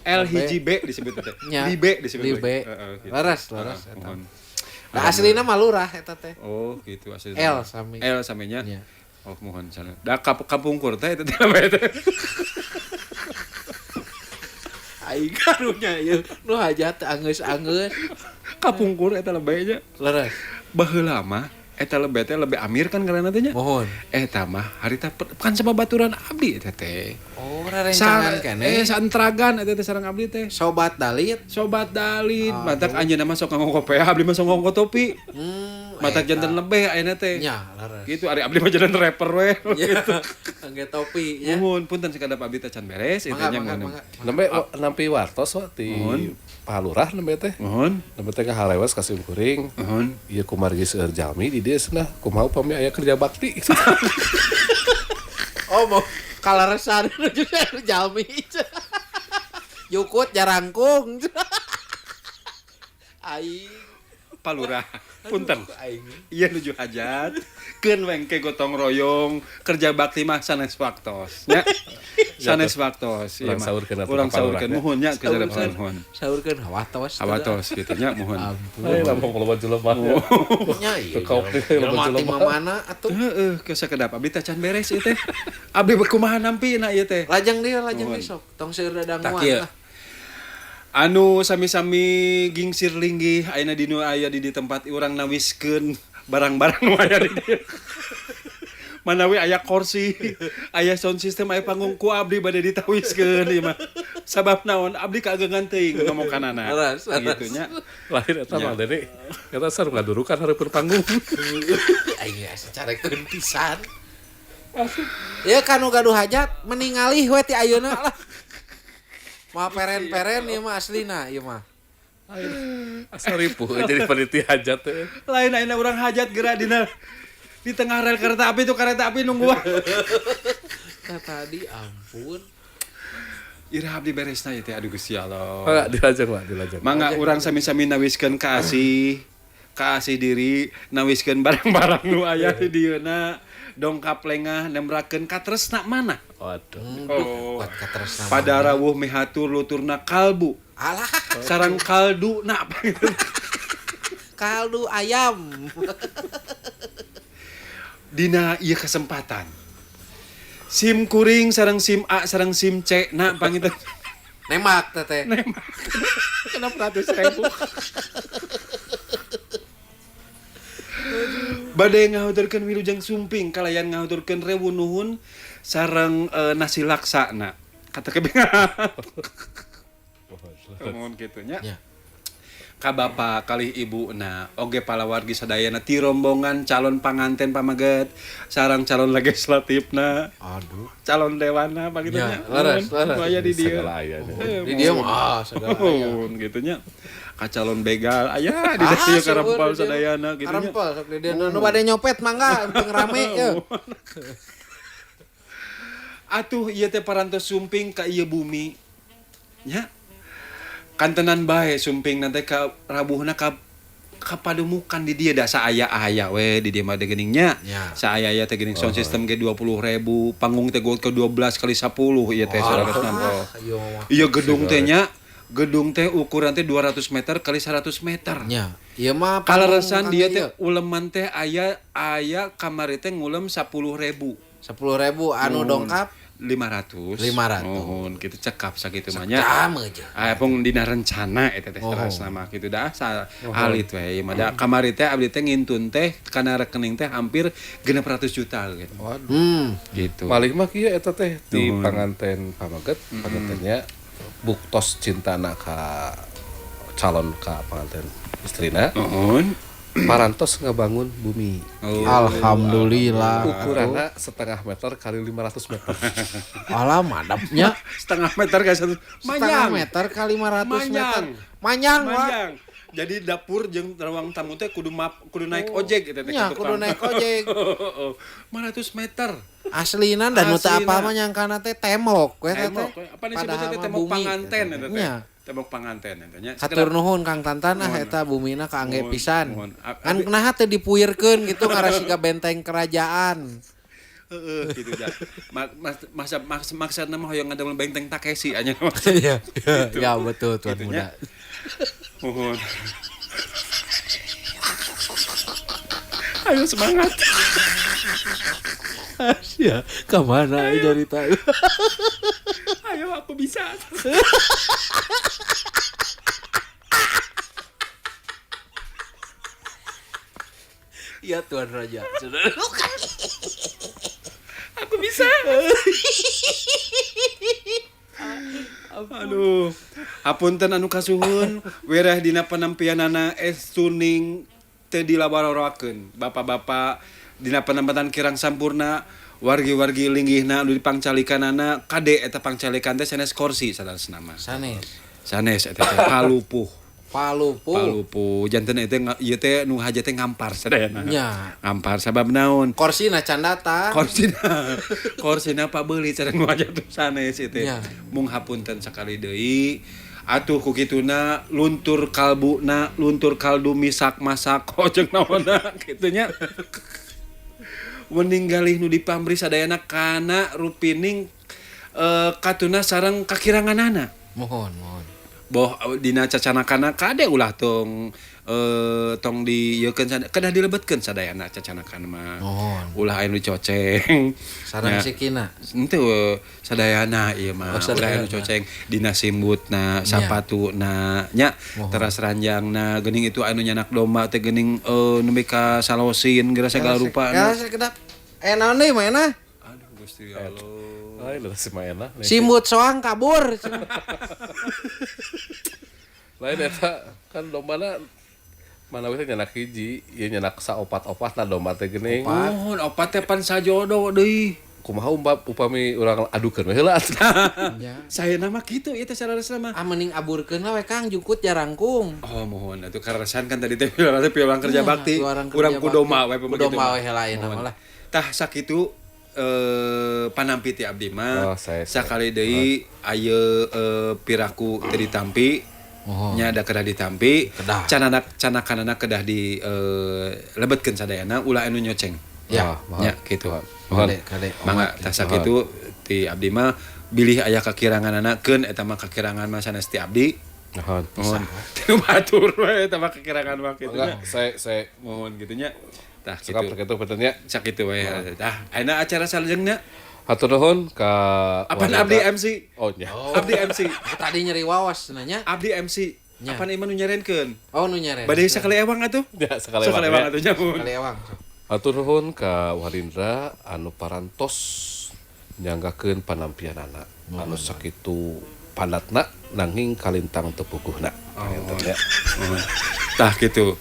L hiji B disebut teh. Libe disebut. Libe. Leres eta. Nah aslina mah lurah eta teh. Oh, gitu aslina. L sami. L saminya. Oh, mohon sana. Da kapungkur teh eta teh lebe teh. Aing karunya ieu nu hajat angeus-angeus. Kapungkur eta lebe nya. Leres. Baheula mah eta lebe teh lebe Amir kan ngaranna teh nya. Mohon. Eta mah harita kan sababaturan abdi eta teh. Oh, rerencangan keneh. Santragan eta teh sareng abdi teh. Sobat Dalit. Sobat Dalit. Matak anjeunna mah sok nganggo kopea, abdi mah sok nganggo topi. Matak janten lebeh ayeuna teh. Nya, leres. Gitu ari abdi mah janten rapper we gitu. Angge topi nya. Mohon punten sakadap abdi teh can beres eta nya mohon. Nembe nampi wartos wa ti Pak Lurah nembe teh. Mohon. Nembe teh kaharewes ka simkuring. Mohon. Ieu kumargi seueur jalmi di dieu cenah kumaha upami aya kerja bakti. Oh, mau kalaresan nuju jalmi. Jukut jarangkung. Aing Pak Lurah punten. Ieu nuju hajat keun wengke gotong royong kerja bakti mah sanes waktos nya. Sanes waktos. Urang saurkeun atuh Urang ka saurkeun palurahna. muhun nya ke muhun. Saurkeun hawatos. Hawatos kitu nya muhun. Ampun. Lamun loba jelema. Nya ieu. Teu kaop deui loba Jelema ti jelema. mamana atuh. Heeh, ke sakedap abdi teh can beres ieu teh. Abdi kumaha nampina ieu teh. Lajeng dia, lajeng deui sok. Tong seueur dadanguan Tak ieu. lah. Anu sami-sami gingsir linggih ayeuna dinu aya di tempat urang nawiskeun barang-barang nu aya di dieu. Manawi aya kursi, aya sound system, aya panggung ku abdi bade ditawiskeun ieu mah. Sabab naon abdi kageungan teuing ngomokanana. Leres, leres. Gitu nya. Lahir eta mah Deni. Eta sareng ngadurukan hareupeun panggung. Aing asa carekeun pisan. Ya kan nu gaduh hajat meningalih we ti ayeuna lah. Mah peren-peren ieu mah aslina ieu mah. Asa ripuh jadi panitia hajat teh. Lain ayeuna urang hajat geura dina di tengah rel kereta api tuh kereta api nungguan. Nah, tadi ampun. Ira abdi beresna ieu teh aduh Gusti Allah. Mangga dilajeng Pak, dilajeng. Mangga urang sami-sami nawiskeun kaasih, kaasih diri, nawiskeun barang-barang nu aya di dieuna, dongkap lengah nembrakeun katresna mana. Waduh. Oh. Kuat katresna. Pada rawuh mihatur luturna kalbu, Alah, sarang kaldu na. kaldu ayam. Dina ieu kesempatan. SIM kuring sareng SIM A sareng SIM C na panginten. Nembak teteh. Nembak. 600.000. Bade ngahuturkeun wilujeng sumping kalayan ngahuturkeun rewu nuhun sareng nasi laksa na. Kata kebingan. Nuhun kitu nya. Ya. Ka bapa kalih ibu na oge palawargi sadayana ti rombongan calon panganten pamaget sareng calon legislatifna Aduh. calon dewana panginten Ya, nya. leres, leres. Nuhun, aya di dieu. Segala aya nya. Di dieu mah ah segala aya. Nuhun kitu nya. Ka calon begal aya di dieu karempal sadayana kitu nya. Karempel sok di dieu nu bade nyopet mangga penting rame ye. Atuh ieu teh parantos sumping ka ieu bumi. Nya. Kantenan bae sumping nanti ka rabuhna ka kapadumukan di dieu da saaya-aya we di dieu mah geuning nya. Ya. Saaya-aya teh geuning sound system ge 20.000, panggung teh ke 12 kali 10 ieu teh 160. Ieu mah. Ieu gedung teh nya, gedung teh ukuran teh 200 meter kali 100 meter. Nya, ieu mah Kaleresan dia teh uleman teh aya aya kamari teh ngulem 10.000. 10.000 anu dongkap 500. 500. Nuhun kitu cekap sakitu mah nya. Cam aja. Aya pung dina rencana eta teh salah mah kitu da asa alit we ieu mah da kamari teh abdi teh ngintun teh kana rekening teh hampir 600 juta gitu. Hmm. Gitu. Malih mah kieu eta teh di panganten pamaget, pangantennya buktos cintana ka calon ka panganten istrina. Nuhun. Parantos ngabangun bumi. Oh. Alhamdulillah. Ukuranna setengah meter kali 500 meter. Alah madapnya. Setengah meter kali satu. Setengah Manyang. meter kali 500 meter. Manyang. Manyang, Wak. Manyang. Jadi dapur jeung ruang tamu teh kudu map, kudu naik ojek gitu teh. Nya, ke kudu tukang. naik ojek. 500 meter. Aslina dan nu teu Aslina. apa mah nyangkana teh temok we teh. Tembok we. Apa disebutnya Padahal teh mah tembok bumi, panganten eta teh. Nya. Tembok panganten eta nya. Hatur nuhun Kang Tantan ah eta bumina kaangge Nuhun, pisan. nuhun. Kan kunaha teu dipuirkeun gitu ngarasiga benteng kerajaan. Heeh gitu ja. Masa maksudna mah hoyong ngadamel benteng Takeshi anya. Iya. Ya betul tuan Gitu muda. nya. Nuhun. Ayo semangat. Ya, kemana aja cerita. Ayo aku bisa. Iya tuan raja. Aku bisa. Aduh. Hapunten anu kasuhun wereh dina penampianana es tuning teu dilawarorakeun. Bapak-bapak dina penempatan kirang sampurna, wargi-wargi linggihna anu dipangcalikanana kade eta pangcalikan teh sanes kursi sanes nama. Sanes. Sanes eta teh palupuh. Palupuh. Palupuh janten eta ieu teh nu hajat teh ngampar sadayana. Nya. Ngampar sabab naon? Korsina can datang. Korsina. Korsina pabeuli sareng nu hajat teh sanes ieu teh. Nya. Mung hapunten sakali deui. Atuh ku kituna luntur kalbuna, luntur kaldu misak masak jeung naonna kitu nya. Wening galih nu dipamri sadayana kana rupining Katuna sareng kakiranganana. Mohon, mohon. Boh dina cacanakana kade ulah tong tong diieukeun kedah dilebetkeun sadayana cacanakan mah. Mohon. Ulah aya nu coceng. Sareng sikina. Henteu sadayana ieu mah. Oh, ulah aya nu coceng dina simbutna, sapatuna nya, teras ranjangna geuning itu anu nyanak domba teh geuning nembe ka salosin geura sagala rupana. Ya sakedap. Naon deui maena? Aduh Gusti Allah. Lain lah si maena. Simbut soang kabur. Lain eta kan dombana mana we teh nyanak hiji, ieu nyanak saopat-opatna domba teh geuning. Mohon opat teh pan sajodo deui. Kumaha upami urang adukeun we heula atuh. Saena mah kitu ieu teh saleresna mah. Ah mending aburkeun we Kang jukut jarangkung. Oh mohon atuh kareresan kan tadi teh piurang kerja bakti. Urang ku domba we ku domba we heula ayeuna mah lah. Tah sakitu panampi ti abdi mah. Sakali deui aya piraku teu ditampi. Nya da kedah ditampi. Canakanana kedah di lebetkeun sadayana ulah anu nyoceng. Ya, nya kitu. Kade kade. Mangga tah sakitu ti abdi mah bilih aya kakiranganana keun eta mah kakirangan mah sanes ti abdi. Nuhun. Mohon. Teu batur we eta mah kakirangan mah kitu nya. Saya mohon kitu nya. Tah kitu. Sakitu punten nya. Sakitu we. Tah ayeuna acara salajengna. Hatur nuhun ka apaan abdi MC? Oh nya. Abdi MC. Tadi nyeri wawas nanya. Abdi MC. Apaan ieu nu nyerenkeun? Oh nu nyeren. Bade sakali ewang atuh? Ya sakali ewang atuh nya. Sakali ewang. Hatur nuhun ka Warindra anu parantos nyanggakeun panampianana. Anu sakitu padatna nanging kalintang teu puguhna. Oh. Tah kitu.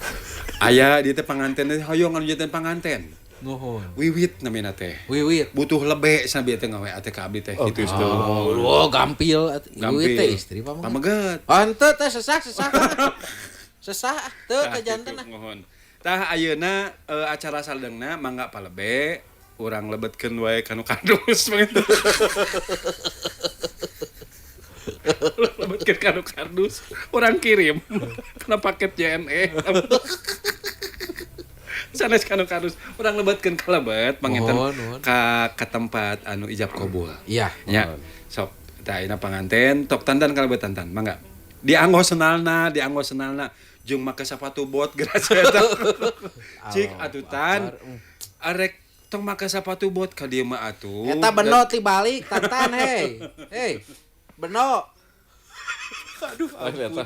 Aya di teh panganten teh hoyong anu janten panganten. Nuhun. Wiwit namina teh. Wiwit. Butuh lebe sabi teh ngawe teh ka abdi teh kitu oh, oh, gampil. Wiwit teh istri pameget. Henteu teh sesah sesah. Sesah teu kajanten. Nuhun. Tah ayeuna acara saldeungna mangga palebe urang lebetkeun wae kanu kardus begitu. Lebetkeun kanu kardus, urang kirim kana paket JNE. Sanes kanu kardus, urang lebetkeun ka lebet panginten ka tempat anu ijab kabul. Iya. Nya. Sok tah ayeuna panganten tok tandan ka lebet tantan, mangga. Dianggo senalna, dianggo senalna. Jeung make sepatu bot geus eta. Cik atuh tan. Arek tong make sepatu bot ka dieu mah atuh. Eta beno ti balik tantan hei. Hei. Beno. Aduh ampun.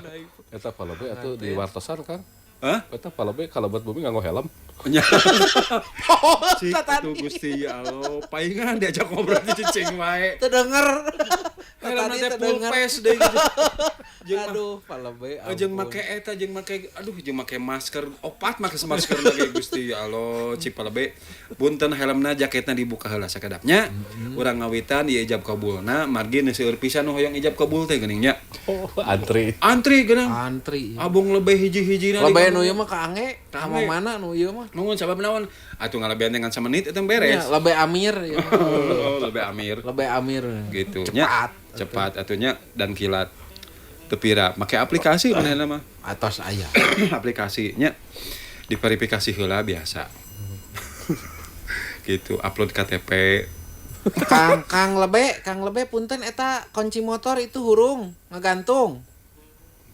Eta palebe atuh di wartosan Kang. Hah? Eta palebe kalebet bumi nganggo helm. Nya. Cik atuh Gusti ya Allah, paingan diajak ngobrol di cicing wae. Teu denger. Helmna teh pulpes deui. Aduh, palebe. Jeung make eta jeung make aduh jeung make masker opat make masker lagi Gusti ya Allah, cik palebe. Punten helmna jaketna dibuka heula sakedapnya. Urang ngawitan ieu ijab kabulna margi nu seueur pisan nu hoyong ijab kabul teh geuning nya. Oh, antri. Antri geuning. Antri. Abung lebih hiji-hijina. Lebih nu ieu mah ka ange, ka mana nu ieu mah. Nuhun sabab naon? Atuh ngalebean dengan samenit eta beres. Nya, lebih amir ya. Oh, lebih amir. Lebih amir. Gitu. Cepat. Cepat atunya dan kilat. Tepira make aplikasi manehna mah. Atos aya. Aplikasinya diverifikasi heula biasa. Gitu, upload KTP. Kang Lebe punten eta kunci motor itu hurung ngagantung.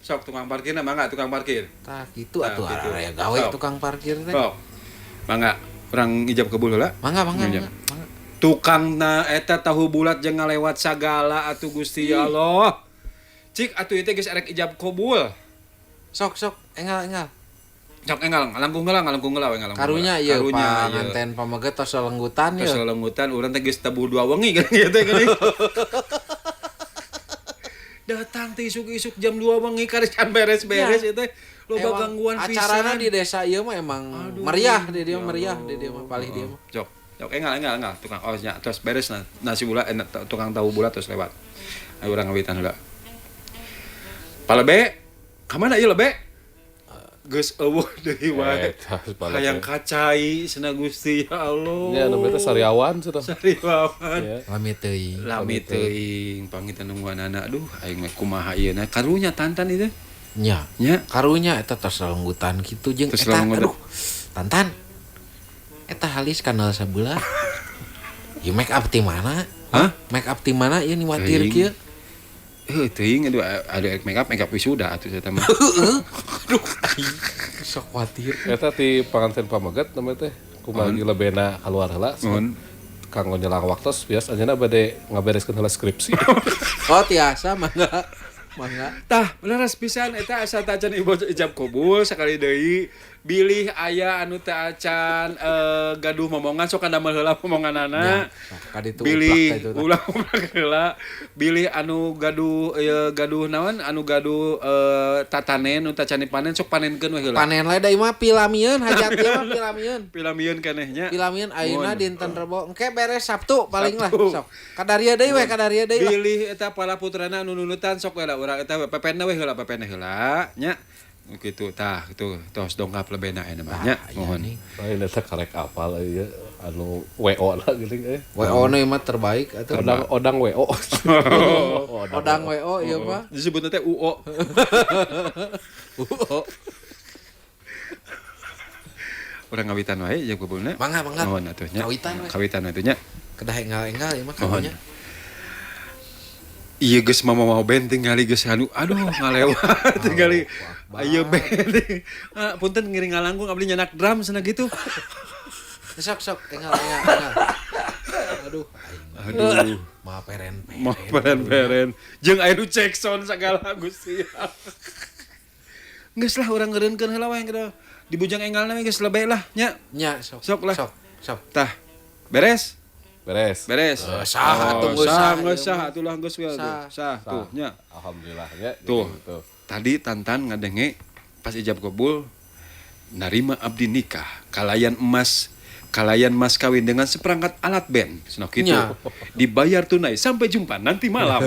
Sok tukang parkirna mangga tukang parkir. Tah kitu atuh aya gawe tukang parkir teh. Sok. Mangga urang ijab kabul heula. Mangga mangga. Tukangna eta tahu bulat jeung ngalewat sagala atuh Gusti ya Allah. Cik atuh ieu teh geus arek ijab kabul. Sok sok enggal. Sok enggal, langkung heula we ngalangkung. Karunya ieu panganten pameget tos lenggutan ieu. Tos lenggutan urang teh geus tabuh dua wengi geuning ieu teh geuning. Datang teh isuk-isuk jam 2 wengi karis can beres-beres ieu teh. Loba gangguan pisan. Acarana di desa ieu mah emang meriah di dieu meriah di dieu mah palih dieu mah. Sok. Sok enggal tukang oh nya terus beres nasi bulat tukang tahu bulat terus lewat. Ayo urang ngawitan heula. Palebe, ka mana ieu lebe? Geus eueuh deui wae. Hayang kacai cenah Gusti ya Allah. Nya nu teh sariawan cenah. Sariawan. Lami teuing. Lami teuing pangitan nungguanana. Aduh aing mah kumaha ieu na karunya tantan ieu teh. Nya. Nya. Karunya eta tos lenggutan kitu jeung eta aduh. Tantan. Eta halis kanal sabelah. Ieu make up ti mana? Hah? Make up ti mana ieu niwatir kieu? Heuh teuing aduh ada make up make up wisuda atuh eta mah. Aduh aing sok khawatir. Eta ti panganten pameget namanya teh kumaha lebena keluar heula. Nuhun. Kanggo nyelang waktos bias anjeunna bade ngabereskeun heula skripsi. Oh tiasa mangga. Mangga. Tah, leres pisan eta asa tacan ijab kabul sakali deui bilih aya anu teu acan gaduh momongan sok kadamel heula momonganana. Kaditu Bilih ulah uplak heula. Bilih anu gaduh gaduh naon anu gaduh tatanen nu tacan dipanen sok panenkeun we heula. Panen lae da ieu mah pilamieun hajat ieu mah pilamieun. Pilamieun keneh nya. Pilamieun ayeuna dinten Rebo engke beres Sabtu paling lah sok. Kadaria deui we kadaria deui lah. Bilih eta para putrana anu nunutan sok we lah urang eta pepenna we heula pepenna heula nya. Gitu tah gitu tos dongkap lebena aya mah nya mohon. Lain eta karek apal ieu anu WO lah geuning euy. WO nu mah terbaik atuh. Odang WO. Odang WO ieu mah. Disebutna teh UO. UO. Urang ngawitan wae ijab kabulna. Mangga mangga. Mohon atuh nya. Kawitan we. Kawitan atuh nya. Kedah enggal-enggal ieu mah kamunya. Iya geus mama mau band tinggali geus anu aduh ngalewat tinggali ieu band punten ngiring ngalangkung abdi nyanak drum cenah gitu. Sok sok enggal enggal. Aduh aduh maha peren-peren. Maha peren-peren jeung aya nu cek sound sagala Gusti. Geus lah urang ngeureunkeun heula we geus di bujang enggalna we geus lebeh lah nya. Nya sok. Sok lah. Sok sok. Tah beres. Beres. Beres. Sah atuh geus sah, geus sah atuh lah geus we Sah. Sah tuh nya. Alhamdulillah nya. Tuh. Tadi Tantan ngadenge pas ijab kabul narima abdi nikah kalayan emas kalayan mas kawin dengan seperangkat alat band. Senok kitu. Dibayar tunai sampai jumpa nanti malam.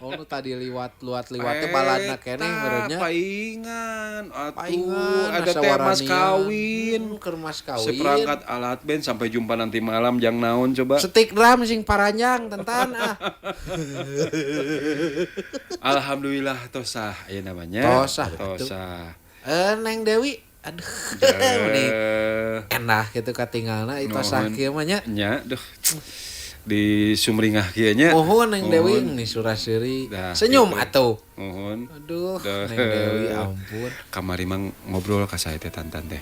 Oh nu tadi liwat-luat liwat teh baladna keneh meureunnya. Paingan atuh ada teh mas kawin, keur mas kawin. Seperangkat alat band sampai jumpa nanti malam jang naon coba. Setik drum sing paranjang tentan ah. Alhamdulillah tosah aya namanya. Tosah. Tosah. Neng Dewi aduh meni enak gitu katingalna itu tosah kieu mah nya. Nya duh. Di sumringah kieu nya. Mohon Neng Dewi nih suraseri. Senyum gitu. Atuh. Mohon. Aduh, Neng Dewi ampun. Kamari mang ngobrol ka saya teh Tantan teh.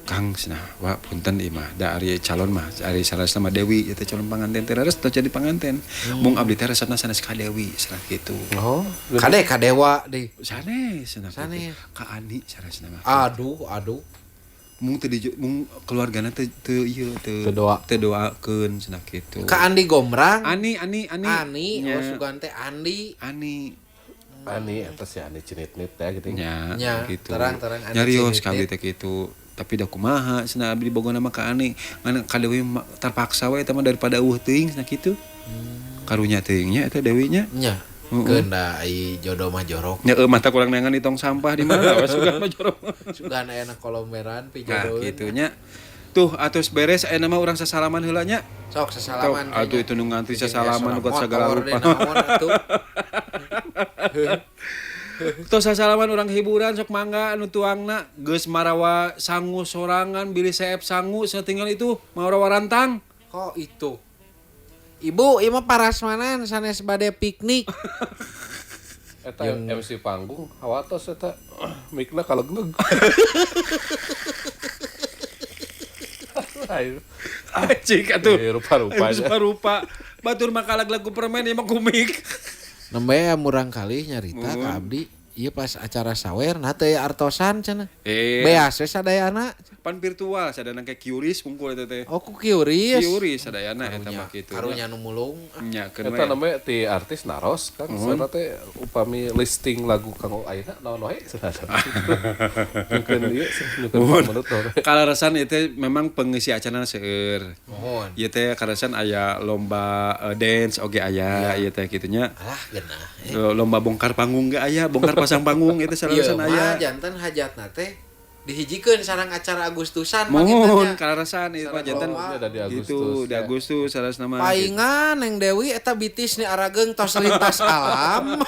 Kang cenah, wa punten ieu mah da ari calon mah, ari saresna mah Dewi ieu teh calon panganten teh leres teh jadi panganten. Mung abdi teh resepna sanes ka Dewi cenah kitu. Oh, kade ka Dewa deui. Sanes cenah. Sanes. Ka Ani saresna mah. Aduh, aduh. Mung teu mung keluargana teu teu ieu teu teu doakeun cenah kitu. Ka Andi Gombrang. Ani. Ani, oh sugan teh Andi. Ani. Ani eta si Ani cinit-nit teh gitu. Nya, gitu. Terang-terang Ani. Nyarios ka abdi teh kitu. Tapi da kumaha cenah abdi bogona mah ka Ani. Ngan ka Dewi terpaksa we eta mah daripada eueuh teuing cenah kitu. Karunya teuing nya eta Dewi nya. Nya. Keunda ai jodoh mah jorok. Nya mata kurang neangan di tong sampah di mana we sugan mah jorok. Sugan aya na kolomberan pijodoheun. Nah kitu nya. Tuh atos beres aya nama urang sasalaman heula nya. Sok sasalaman. Atuh itu nu ngantri sasalaman buat sagala rupa. Tos sasalaman urang hiburan sok mangga anu tuangna geus marawa sangu sorangan bilih seep sangu satinggal itu marawa rantang. Kok itu? Ibu, ieu mah parasmanan sanes bade piknik. Eta MC panggung hawatos eta mikna kalegleg. Cik atuh. Rupa-rupa. Rupa-rupa. Batur mah kalegleg ku permen ieu mah ku mik. Nembe murang kali nyarita ka abdi. Ieu pas acara sawer nah teu artosan cenah. Beas we sadayana. Pan virtual sadayana ke QRIS mungkul eta teh. Oh ku QRIS. QRIS sadayana eta mah kitu. Karunya nu mulung. Nya keun we. Eta namanya ti artis naros kan saena teh upami listing lagu kanggo ayeuna naon wae cenah. Mungkin ieu menurut kalaresan ieu teh memang pengisi acarana seueur. Mohon. Ieu teh kalaresan aya lomba dance oge aya ieu teh kitu nya. Alah geunah. Lomba bongkar panggung ge aya, bongkar pasang panggung itu salaresan aya. Ieu mah janten hajatna teh dihijikeun sareng acara Agustusan mohon kalaresan ieu mah janten di Agustus gitu di Agustus saresna mah. Paingan Neng Dewi eta bitis ni arageung tos lintas alam.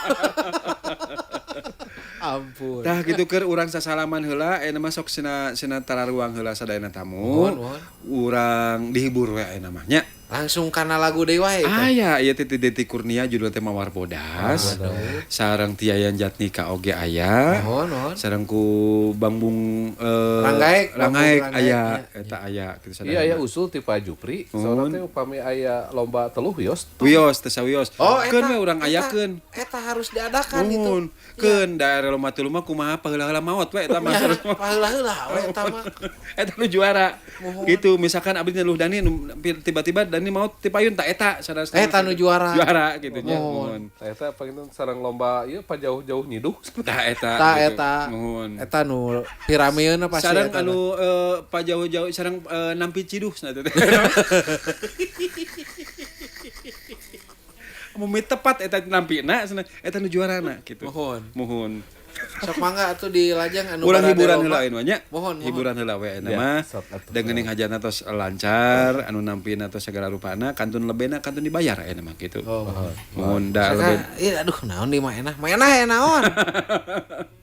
Ampun. Tah gitu keur urang sasalaman heula ayeuna mah sok sina sina tararuang heula sadayana tamu. Mohon, mohon. Urang dihibur we ayeuna mah nya. Langsung kana lagu deui wae teh. Aya ieu teh Titi Kurnia judul teh Mawar Bodas. Sareng Tiayan Jatnika oge aya. Mohon, mohon. Sareng ku Bang Bung Ranggaek, Bang Bung Ranggaek Ranggaek, aya nya. eta aya kitu sadayana. Iya aya usul ti Pak Jupri, soalna teh upami aya lomba teluh wios. Wios teh sawios. Oh, Keun we urang ayakeun. Eta harus diadakan itu. Nuhun. Keun daerah lomba teluh mah kumaha paheula-heula maot we eta mah. Paheula-heula we eta mah. Eta nu juara. Gitu misalkan abdi nyeluh Dani tiba-tiba Dani maot ti payun tak eta sadas. Eta nu juara. Juara gitu nya. Nuhun. Eta panginten sareng lomba ieu pajauh-jauh nyiduh. Tah eta. Tah gitu. eta. Nuhun. Eta nu pirameuna pasti Sareng eta. anu pajauh-jauh sareng nampi ciduh cenah teh. Mumi tepat eta nampina cenah eta nu juarana gitu. Mohon. Mohon. Sok mangga atuh di lajang anu Urang barade hiburan lomba. heula ayeuna nya. Mohon, mohon. Hiburan heula we ayeuna Ya, mah. sok atuh. Dengening hajatna tos lancar, anu nampina tos segala rupana, kantun lebena kantun dibayar ayeuna mah gitu. Oh. Mohon da lebe. Iya, aduh naon di mah enak. Mah enak ya naon.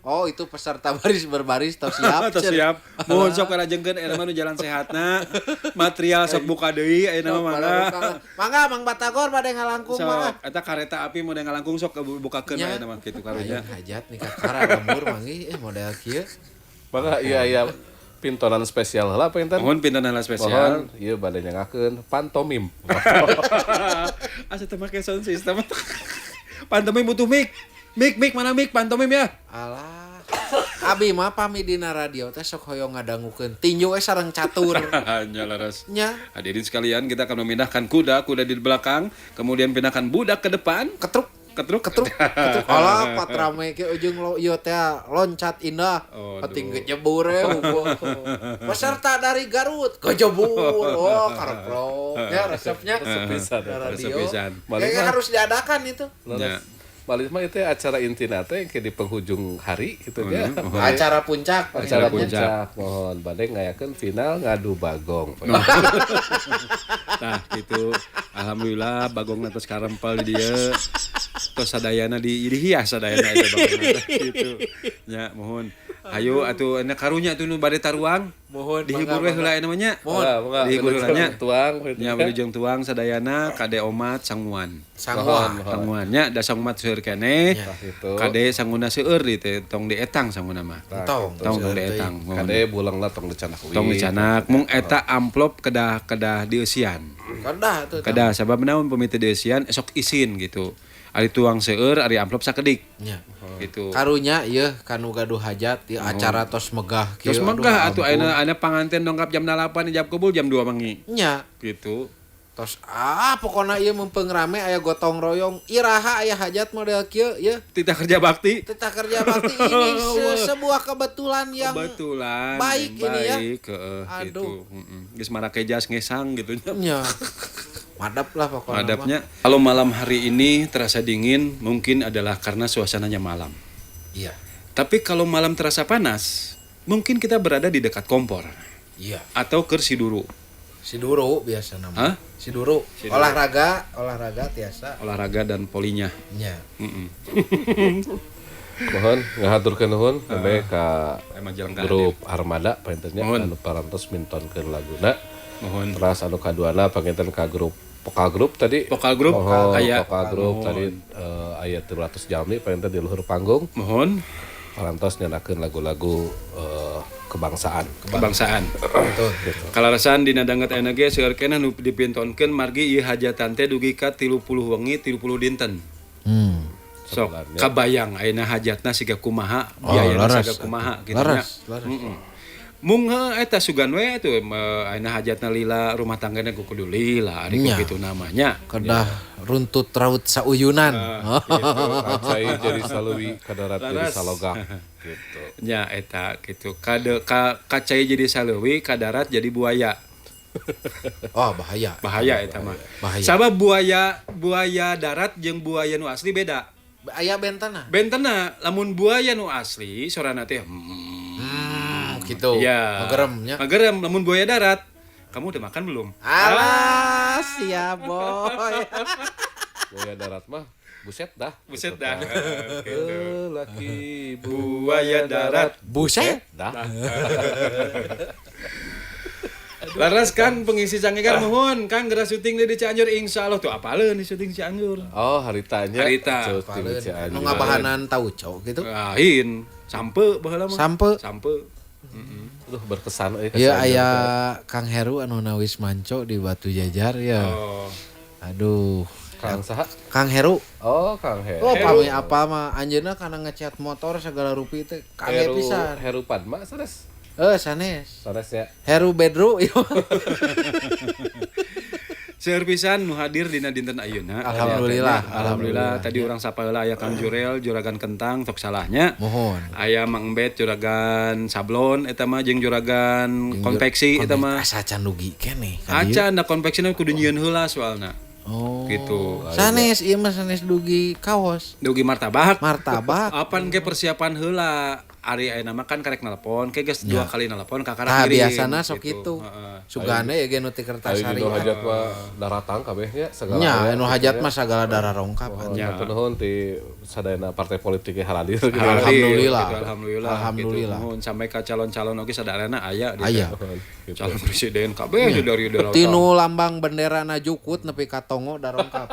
Oh, itu peserta baris berbaris tos siap. Tos siap. Mohon sok karajengkeun ayeuna mah nu jalan sehatna. Material sok buka deui ayeuna mah mangga. Mangga Mang Batagor bade ngalangkung mah. Sok eta kareta api mun ngalangkung sok bukakeun Nya. ayeuna mah kitu karunya. Aya hajat nih kakara lembur manggih model kieu. Mangga iya iya pintonan spesial heula panginten. Mohon pintonan spesial. Mohon ieu bade nyangakeun pantomim. Asa teu make sound system. Pantomim butuh mic. Mic mic mana mic pantomim ya? Alah. Abi mah pami dina radio teh sok hoyong ngadangukeun tinju we sareng catur. Nya laras. Nya Hadirin sekalian, kita akan memindahkan kuda, kuda di belakang, kemudian pindahkan budak ke depan. ketruk Ketruk, ketruk ketruk. Alah patrame ke ujung lo ieu teh loncat indah. Aduh. Penting kejebur we. Peserta dari Garut kejebur. Oh kareprok. Ya resepnya. Resep pisan. Radio. Resep pisan. Kayaknya harus diadakan itu. Ya. Balik mah itu acara intina teh ke di penghujung hari gitu ya. Acara puncak. Acara puncak. puncak. Mohon bade ngayakeun final ngadu bagong. Nah, gitu. Alhamdulillah bagongna tos karempel di dieu. Tos sadayana di dihias sadayana eta bagongna teh gitu. Nya, mohon. Ayo atuh enak karunya atuh nu bade taruang. Mohon Dihibur we heula ayeuna mah nya. Mohon. Dihibur heula nya. Tuang Nya wilujeng tuang sadayana kade omat sanguan. Sanguan. Sanguan nya da sanguan seueur keneh. Gitu. Kade sanguna seueur di teh tong dietang sanguna mah. Tong. Tong tong dietang. Mohon. Kade bulangna tong dicanak uih. Tong dicanak mung eta amplop kedah kedah dieusian. Kedah tuh. Kedah sabab naon pamit dieusian esok isin gitu. Ari tuang seueur ari amplop sakedik. Nya. Gitu. Karunya ieu kanu gaduh hajat di acara tos megah kieu. Terus megah atuh ayeuna ayeuna panganten dongkap jam 8 jam kubul jam 2 wengi. Nya. Gitu. Tos pokona ieu mempeng rame aya gotong royong iraha aya hajat model kieu ieu. Titah kerja bakti. Titah kerja bakti ini sebuah kebetulan yang kebetulan baik ini ya. Baik, heeh gitu. Aduh. Heeh. Geus marake jas ngesang gitu nya. Nya. Madap lah pokoknya. Madapnya. Kalau malam hari ini terasa dingin mungkin adalah karena suasananya malam. Iya. Tapi kalau malam terasa panas, mungkin kita berada di dekat kompor. Iya. Atau ke Siduru. Siduru biasa nama. Hah? Siduru. Olahraga, olahraga tiasa. Olahraga dan polinya. Nya. Mohon ngahaturkeun nuhun nembe ka grup Armada panginten nya anu parantos mintonkeun laguna. Mohon. Teras anu kaduana panginten ka grup Pokal grup tadi. Pokal grup. Aya pokal grup tadi aya 300 jalmi panginten di luhur panggung. Mohon. Parantos nyandakeun lagu-lagu kebangsaan. Kebangsaan. Betul. Gitu. Kalarasan dina danget ayeuna ge seueur keneh nu dipintonkeun margi ieu hajatan teh dugi ka 30 wengi 30 dinten. Sok kabayang ayeuna hajatna siga kumaha, biayana siga kumaha kitu nya. Heeh. Mung eta sugan we atuh ayeuna hajatna lila rumah tanggana kudu lila ari kitu namanya. Kedah runtut raut sauyunan. Gitu. Kacai jadi saluwi kadarat jadi salogak gitu. Nya eta kitu. Kade kacai jadi saluwi kadarat jadi buaya. Oh, bahaya. Bahaya eta mah. Bahaya. Sabab buaya darat jeung buaya nu asli beda. Aya bentena. Bentena lamun buaya nu asli sorana teh gitu. Ya. Mageremnya. Magerem lamun buaya darat. Kamu udah makan belum? Alah, siap boy. Buaya darat mah Buset dah. Buset dah. Laki buaya darat. Buset dah. Laras kan pengisi cangkekan mohon Kang geura syuting di Cianjur insyaallah tuh apaleun di syuting Cianjur. Oh, haritanya. Harita. Syuting di Cianjur. Nu ngabahanan tauco gitu. Lain, sampe baheula mah. Sampe. Sampe. Aduh berkesan euy. Ieu aya Kang Heru anu nawis manco di Batu Jajar ya. Oh. Aduh. Kang saha? Kang Heru. Oh, Kang Heru. Oh, pami apa mah anjeunna kana ngecat motor segala rupi teh kaget pisan. Heru Padma sanes. Sanes. Sanes ya. Heru Bedru ieu. Seueur pisan nu hadir dina dinten ayeuna. Alhamdulillah, alhamdulillah. Tadi urang sapa heula aya Kang Jurel juragan kentang tok salahnya. Mohon. Aya Mang Embet juragan sablon eta mah jeung juragan konveksi eta mah. Asa can dugi keneh ka dieu. Acan da konveksina kudu nyieun heula soalna. Oh. Gitu. Sanes ieu mah sanes dugi kaos. Dugi martabak. Martabak. Apan ge persiapan heula. Ari ayeuna mah kan karek nelpon, ke geus dua kali nelpon kakara Tah kirim. biasana sok kitu. Sugana ya ge nu ti Kertasari. Anu hajat mah daratang kabeh nya segala. Nya anu hajat mah sagala darah rongkap. Nya nuhun ti sadayana partai politik ge haradir. Alhamdulillah. Gitu, alhamdulillah. Alhamdulillah. Gitu. Nuhun sampai ka calon-calon oge sadarana aya di. Aya. Calon presiden kabeh dari dari. Tinu lambang benderana jukut nepi ka tongo darongkap.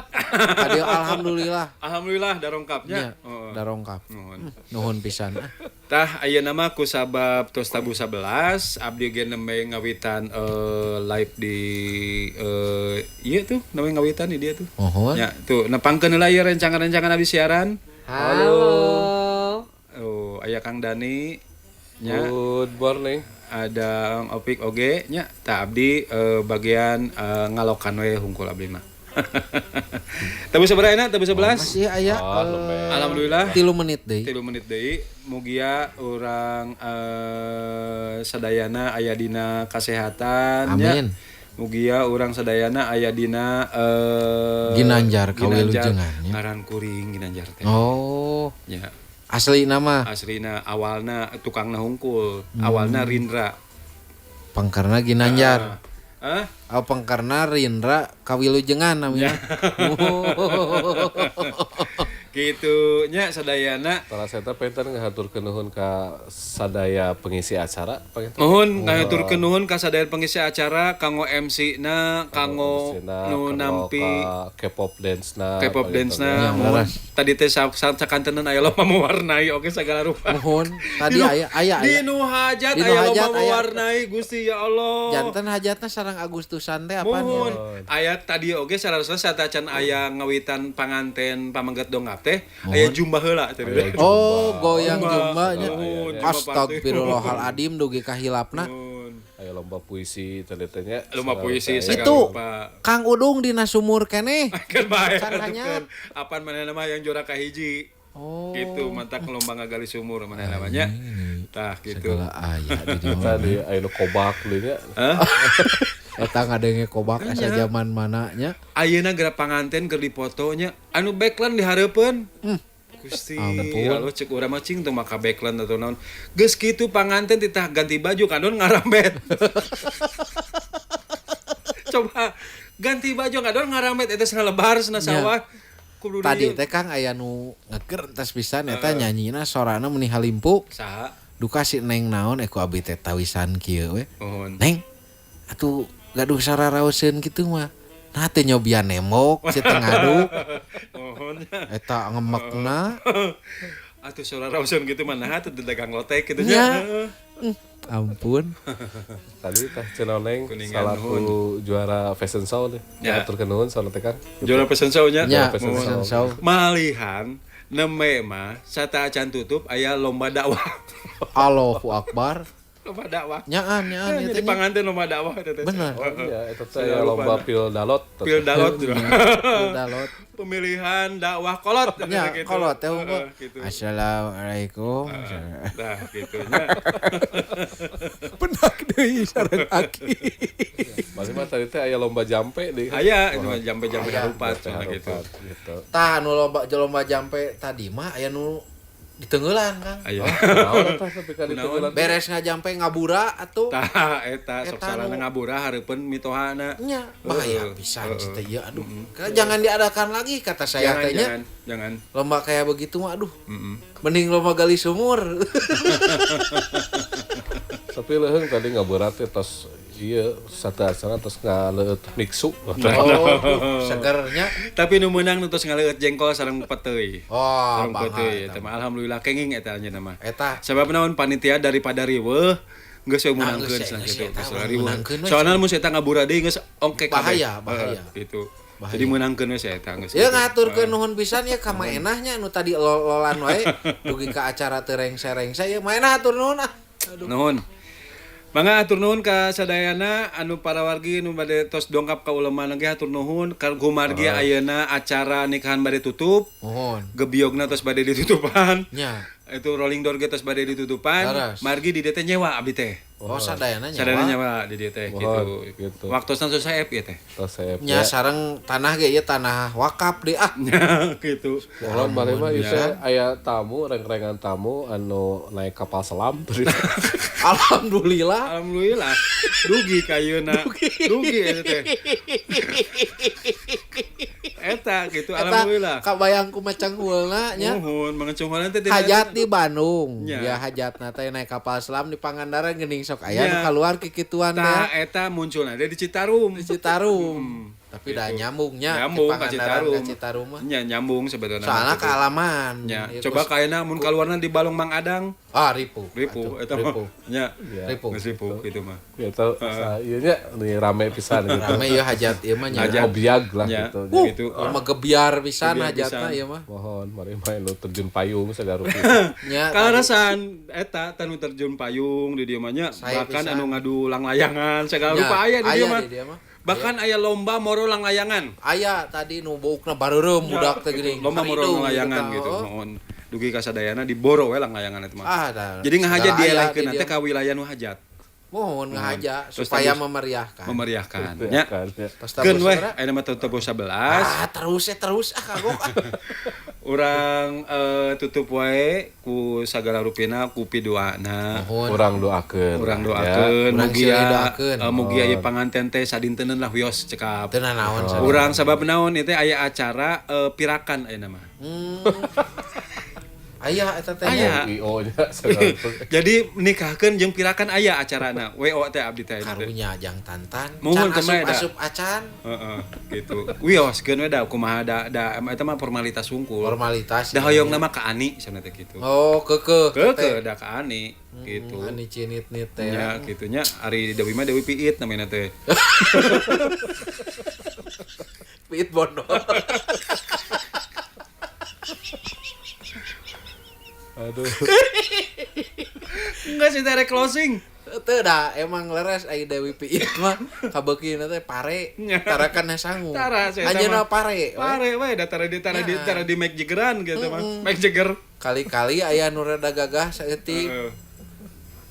Kadieu alhamdulillah. Alhamdulillah darongkapnya. Heeh. Darongkap. Nuhun. Nuhun pisan. Tah ayeuna mah ku sabab tos tabuh 11 abdi ge nembe ngawitan live di ieu tuh nembe ngawitan di dia tuh. Mohon. Ya tuh nepangkeun heula ieu rencangan-rencangan abdi siaran. Halo. Oh, aya Kang Dani nya. Good morning. Ada Ang Opik oge nya. Tah abdi bagian ngalokan we hungkul abdi mah. Tabuh sabaraha enak? Tabuh 11? Masih aya. Alhamdulillah. 3 menit deui. 3 menit deui. Mugia urang sadayana aya dina kasehatan. Amin. Nya. Mugia urang sadayana aya dina Ginanjar kawilujengan. Ngaran kuring Ginanjar teh. Oh. Nya. Asli nama. Aslina awalna tukangna hungkul, awalna Rindra. Pangkarna Ginanjar. Hah? Oh, pangkarna Rindra kawilujengan namanya. Gitu nya sadayana. Tara saya teh penten ngahaturkeun nuhun ka sadaya pengisi acara. Nuhun ngahaturkeun nuhun ka sadaya pengisi acara kanggo MC-na, kanggo nu nampi K-pop dance-na. K-pop dance-na. Mohon tadi teh sakantenan aya loba mewarnai oge sagala rupa. Mohon tadi aya aya di nu hajat aya loba mewarnai Gusti ya Allah. Janten hajatna sareng Agustusan teh apaan? Mohon. Aya tadi oge sarasna satacan aya ngawitan panganten pamengget dongap teh aya jumba heula teh. Oh, goyang jumba nya. Astagfirullahaladzim dugi ka hilapna. Aya lomba puisi teh teh nya. Lomba puisi segala itu rupa. Kang Udung dina sumur keneh. Kan bae. Apan manehna mah yang juara kahiji. Oh. Gitu mantak lomba ngagali sumur manehna mah nya. Tah gitu. Segala aya di dieu. Tadi aya nu kobak deui nya. Hah? Eta ngadenge kobak asa zaman mana nya. Ayeuna geura panganten keur dipoto nya, anu backland dihareupeun. Gusti, Allah cek urang mah cing teu maka backland atau naon. Geus kitu panganten titah ganti baju kadon ngarambet. Coba ganti baju kadon ngarambet eta cenah lebar cenah sawah. Kudu tadi teh Kang aya nu ngeger entas pisan eta nyanyina sorana meni halimpu. Saha? Duka si Neng naon ku abi teh tawisan kieu we. Neng atuh gaduh sararaoseun kitu mah. Nah teu nyobian nembok si teh ngaduk. Eta ngemekna. Atuh sararaoseun kitu mah nah teu dagang lotek kitu nya. Ampun. Tadi teh cenah Neng salaku juara fashion show teh. Haturkeun nuhun sono teh Kang. Juara fashion show nya. Fashion show. Malihan nembe mah sateuacan tutup aya lomba dakwah. Allahu akbar. Lomba dakwah. Nyaan nyaan eta. Jadi panganten lomba dakwah eta teh. Bener. Oh iya eta teh lomba pil dalot. Pil dalot. Pil dalot. Pemilihan dakwah kolot nya gitu. Kolot teh unggul. Gitu. Assalamualaikum. Nah gitu nya. Benak deui sareng aki. Masih mah tadi teh aya lomba jampe deui. Aya itu mah jampe-jampe harupat cenah gitu. Tah anu lomba jampe tadi mah aya nu Ditenggelan Kang. Aya. Naon eta tapi ka ditenggelan. Beres ngajampe ngabura atuh. Tah eta sok Eta sarana nu- ngabura hareupeun mitohana. Nya, bahaya pisan cita ieu aduh. Jangan diadakan lagi kata saya Jangan, teh nya. jangan, jangan. Lomba kayak begitu mah aduh. Heeh. Mending lomba gali sumur. Tapi leuheung tadi ngabura teh tos ieu satu acara tos ngaleueut miksu. Oh, segernya. Tapi nu meunang nu tos ngaleueut jengkol sareng peteuy. Oh, Sareng peteuy bangga. eta mah alhamdulillah kenging eta anjeunna mah. Eta Sabab naon panitia daripada riweuh geus we meunangkeun geus, cenah geus, kitu. eta Geus mah riweuh. meunangkeun we. Soalna mun eta ngabura deui geus ongke kabeh. Bahaya, bahaya. Heeh, gitu. Jadi meunangkeun we si eta geus. Ya ngaturkeun nuhun pisan ya ka maenahnya nu tadi lol-lolan wae dugi ka acara teu rengse-rengse ya maenah atur nuhun ah. Aduh. Nuhun. Mangga atur nuhun ka sadayana anu para wargi nu bade tos dongkap ka uleman ge hatur nuhun ka gumargi ayeuna acara nikahan bade tutup. Nuhun. Gebiogna tos bade ditutupan. Nya. Itu rolling door ge tos bade ditutupan. Laras. Margi di dieu teh nyewa abdi teh. Oh, sadayana nyewa. Sadayana nyewa di dieu teh Mohon, gitu. gitu. Waktosna tos saep ieu teh. Tos saya Nya sareng tanah ge ieu tanah wakaf deui ah. Gitu. Mohon balik mah ieu teh aya tamu reng-rengan tamu anu naik kapal selam tadi. Alhamdulillah. Alhamdulillah. Dugi kayeuna. Dugi eta teh. Eta gitu Eta alhamdulillah. kabayang ku macang heulna nya. Nuhun mangecungholan teh Hajat di Bandung. Nya. Ya hajatna teh naik kapal selam di Pangandaran geuning sok aya nu Nya. kaluar kikituan Tah teh. eta munculna di Citarum. Di Citarum. Tapi dah nyambungnya Nyambung di ka Pangandaran Citarum. ka Citarum mah. Nya nyambung sebetulna. Soalnya Gitu. kealaman. Nya, Ya, coba kus- kaena mun kaluarna di Balong Mang Adang, ah ripu. ripu Atuh, eta mah. ripu. Nya. Ripu. Geus ripu gitu mah. Gitu. Ieu nya nih rame pisan gitu. Rame ya hajat ieu mah nya. Hajat. Obiag lah Nya. gitu. Gitu. Mah gebiar pisan Gebiar hajatna pisan. ieu mah. Mohon mari main lu terjun payung segala rupi. Nya Kaleresan eta tanu terjun payung di dieu mah nya, Saya bahkan pisan. anu ngadu langlayangan segala Nya, rupa aya di dieu aya mah. di dieu mah. Bahkan aya lomba moro langlayangan. Aya tadi nu buukna bareureum budak teh geuning. Lomba moro Haridung langlayangan gitu. Oh. Mohon dugi ka sadayana diboro we langlayangan eta mah. Ah, dah. Jadi ngahaja Segala aya dielehkeun di teh dieu. ka wilayah nu hajat. Mohon ngahaja Terus supaya tadi- memeriahkan. Memeriahkan. Nya. Kan, ya. Tos Keun tabur weh, sabaraha? ayeuna mah tutup 11. Ah, terus ya terus ah kagok ah. Urang tutup wae ku sagala rupina ku piduana. Mohon. Urang doakeun. Urang Ya. doakeun Urang mugia silih doakeun. mugia ieu panganten teh sadintenan lah wios cekap. Teu nanaon sadinten. Urang sabab naon ieu teh aya acara pirakan ayeuna mah. Aya eta teh. Aya. IO nya segala rupi. Jadi nikahkeun jeung pirakan aya acarana. WO teh abdi teh. Karunya jang tantan. Muhun Can kumaha da? asup-asup acan. Heeh, gitu. Wioskeun we da kumaha da da eta mah formalitas hungkul. Formalitas. Da hoyong nama ka Ani cenah teh gitu. Oh, keukeuh. Keukeuh da ka Ani gitu. Ani cinit-nit teh. Ya gitunya ari Dewi mah Dewi Piit namanya teh. Piit bondo. Aduh. Enggak sih tarik closing. Teu da emang leres ai Dewi Piit mah kabeukina teh pare. Tara kana sangu. Tara, saya Anjeunna sama. pare. we. Pare we da tara di tara di tara di Mick Jaggeran gitu mah. Mick Jagger. Kali-kali aya nu rada gagah saeutik. Heeh.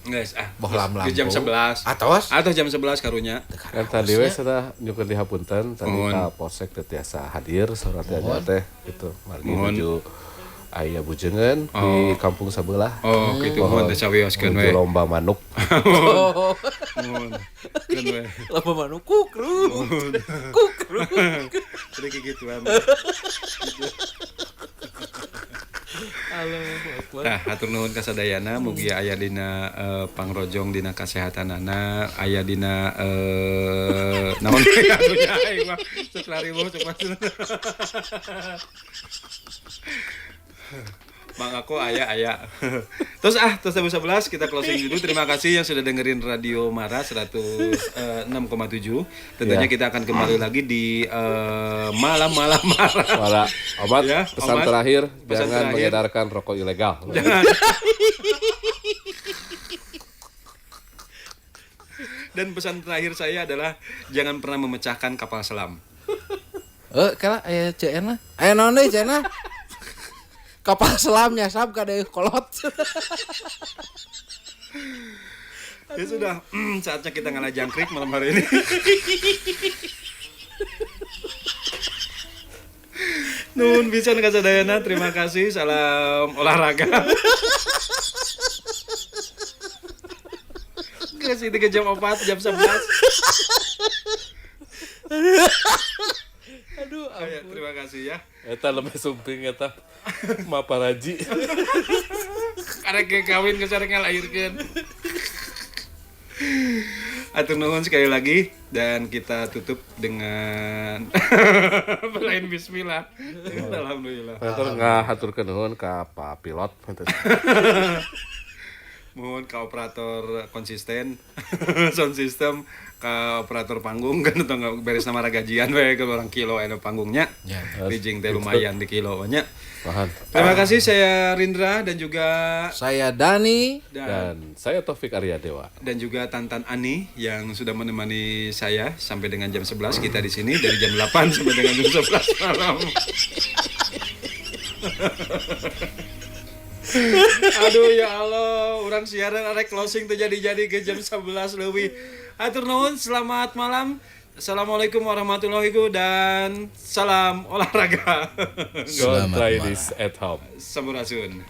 Guys, ah. Boh lam Geus jam 11. Atos? Atau jam 11 karunya. Kan tadi we sudah nyukur di hapunten tadi Mohon. ka Polsek teu tiasa hadir surat aja teh gitu. Margi menuju aya bujengan di kampung sebelah. Oh, gitu mohon teh sawioskeun Menuju we. lomba manuk. Oh. Mohon. Keun we. Lama manu kukruk. Kukruk. Jadi kayak gituan. Nah, hatur nuhun ka sadayana mugi aya dina pangrojong dina kasehatanana, aya dina naon teh atunya aing mah sok lariweuh sok masuk. Bang aku aya aya. Terus terus jam 11 kita closing dulu. Terima kasih yang sudah dengerin Radio Mara 106,7. Tentunya Ya. kita akan kembali lagi di malam-malam Mara. Para obat Ya, pesan obat. terakhir Pesan jangan terakhir. mengedarkan rokok ilegal. Jangan. Dan pesan terakhir saya adalah jangan pernah memecahkan kapal selam. Eh, kala aya CN lah. Aya naon deui CN lah? Kapal selam nyasab ka deui kolot. Ya sudah, saatnya kita ngalah jangkrik malam hari ini. Nuhun pisan ka sadayana, terima kasih. Salam olahraga. Geus itu ke jam 4, jam 11. Aduh, Ayo, terima kasih ya. Eta lebih sumping eta Maparaji. Karek ge kawin geus arek ngalahirkeun. Atur nuhun sekali lagi dan kita tutup dengan lain bismillah. Alhamdulillah. Atur ngahaturkeun nuhun ka Pak Pilot. Mohon ke operator konsisten sound system, ke operator panggung kan atau nggak beres nama gajian we ke orang kilo anu panggungnya. Ya. Rijing teh lumayan di kilo nya. Tahan. Terima kasih, saya Rindra dan juga Saya Dani. dan, Dan saya Taufik Arya Dewa. dan juga Tantan Ani yang sudah menemani saya sampai dengan jam 11 kita di sini dari jam 8 sampai dengan jam 11 malam. Aduh ya Allah, orang siaran arek closing terjadi-jadi ke jam 11 lebih. Atur nuhun, selamat malam. Assalamualaikum warahmatullahi wabarakatuh dan salam olahraga. Don't Selamat try malam. this at home. Sampurasun.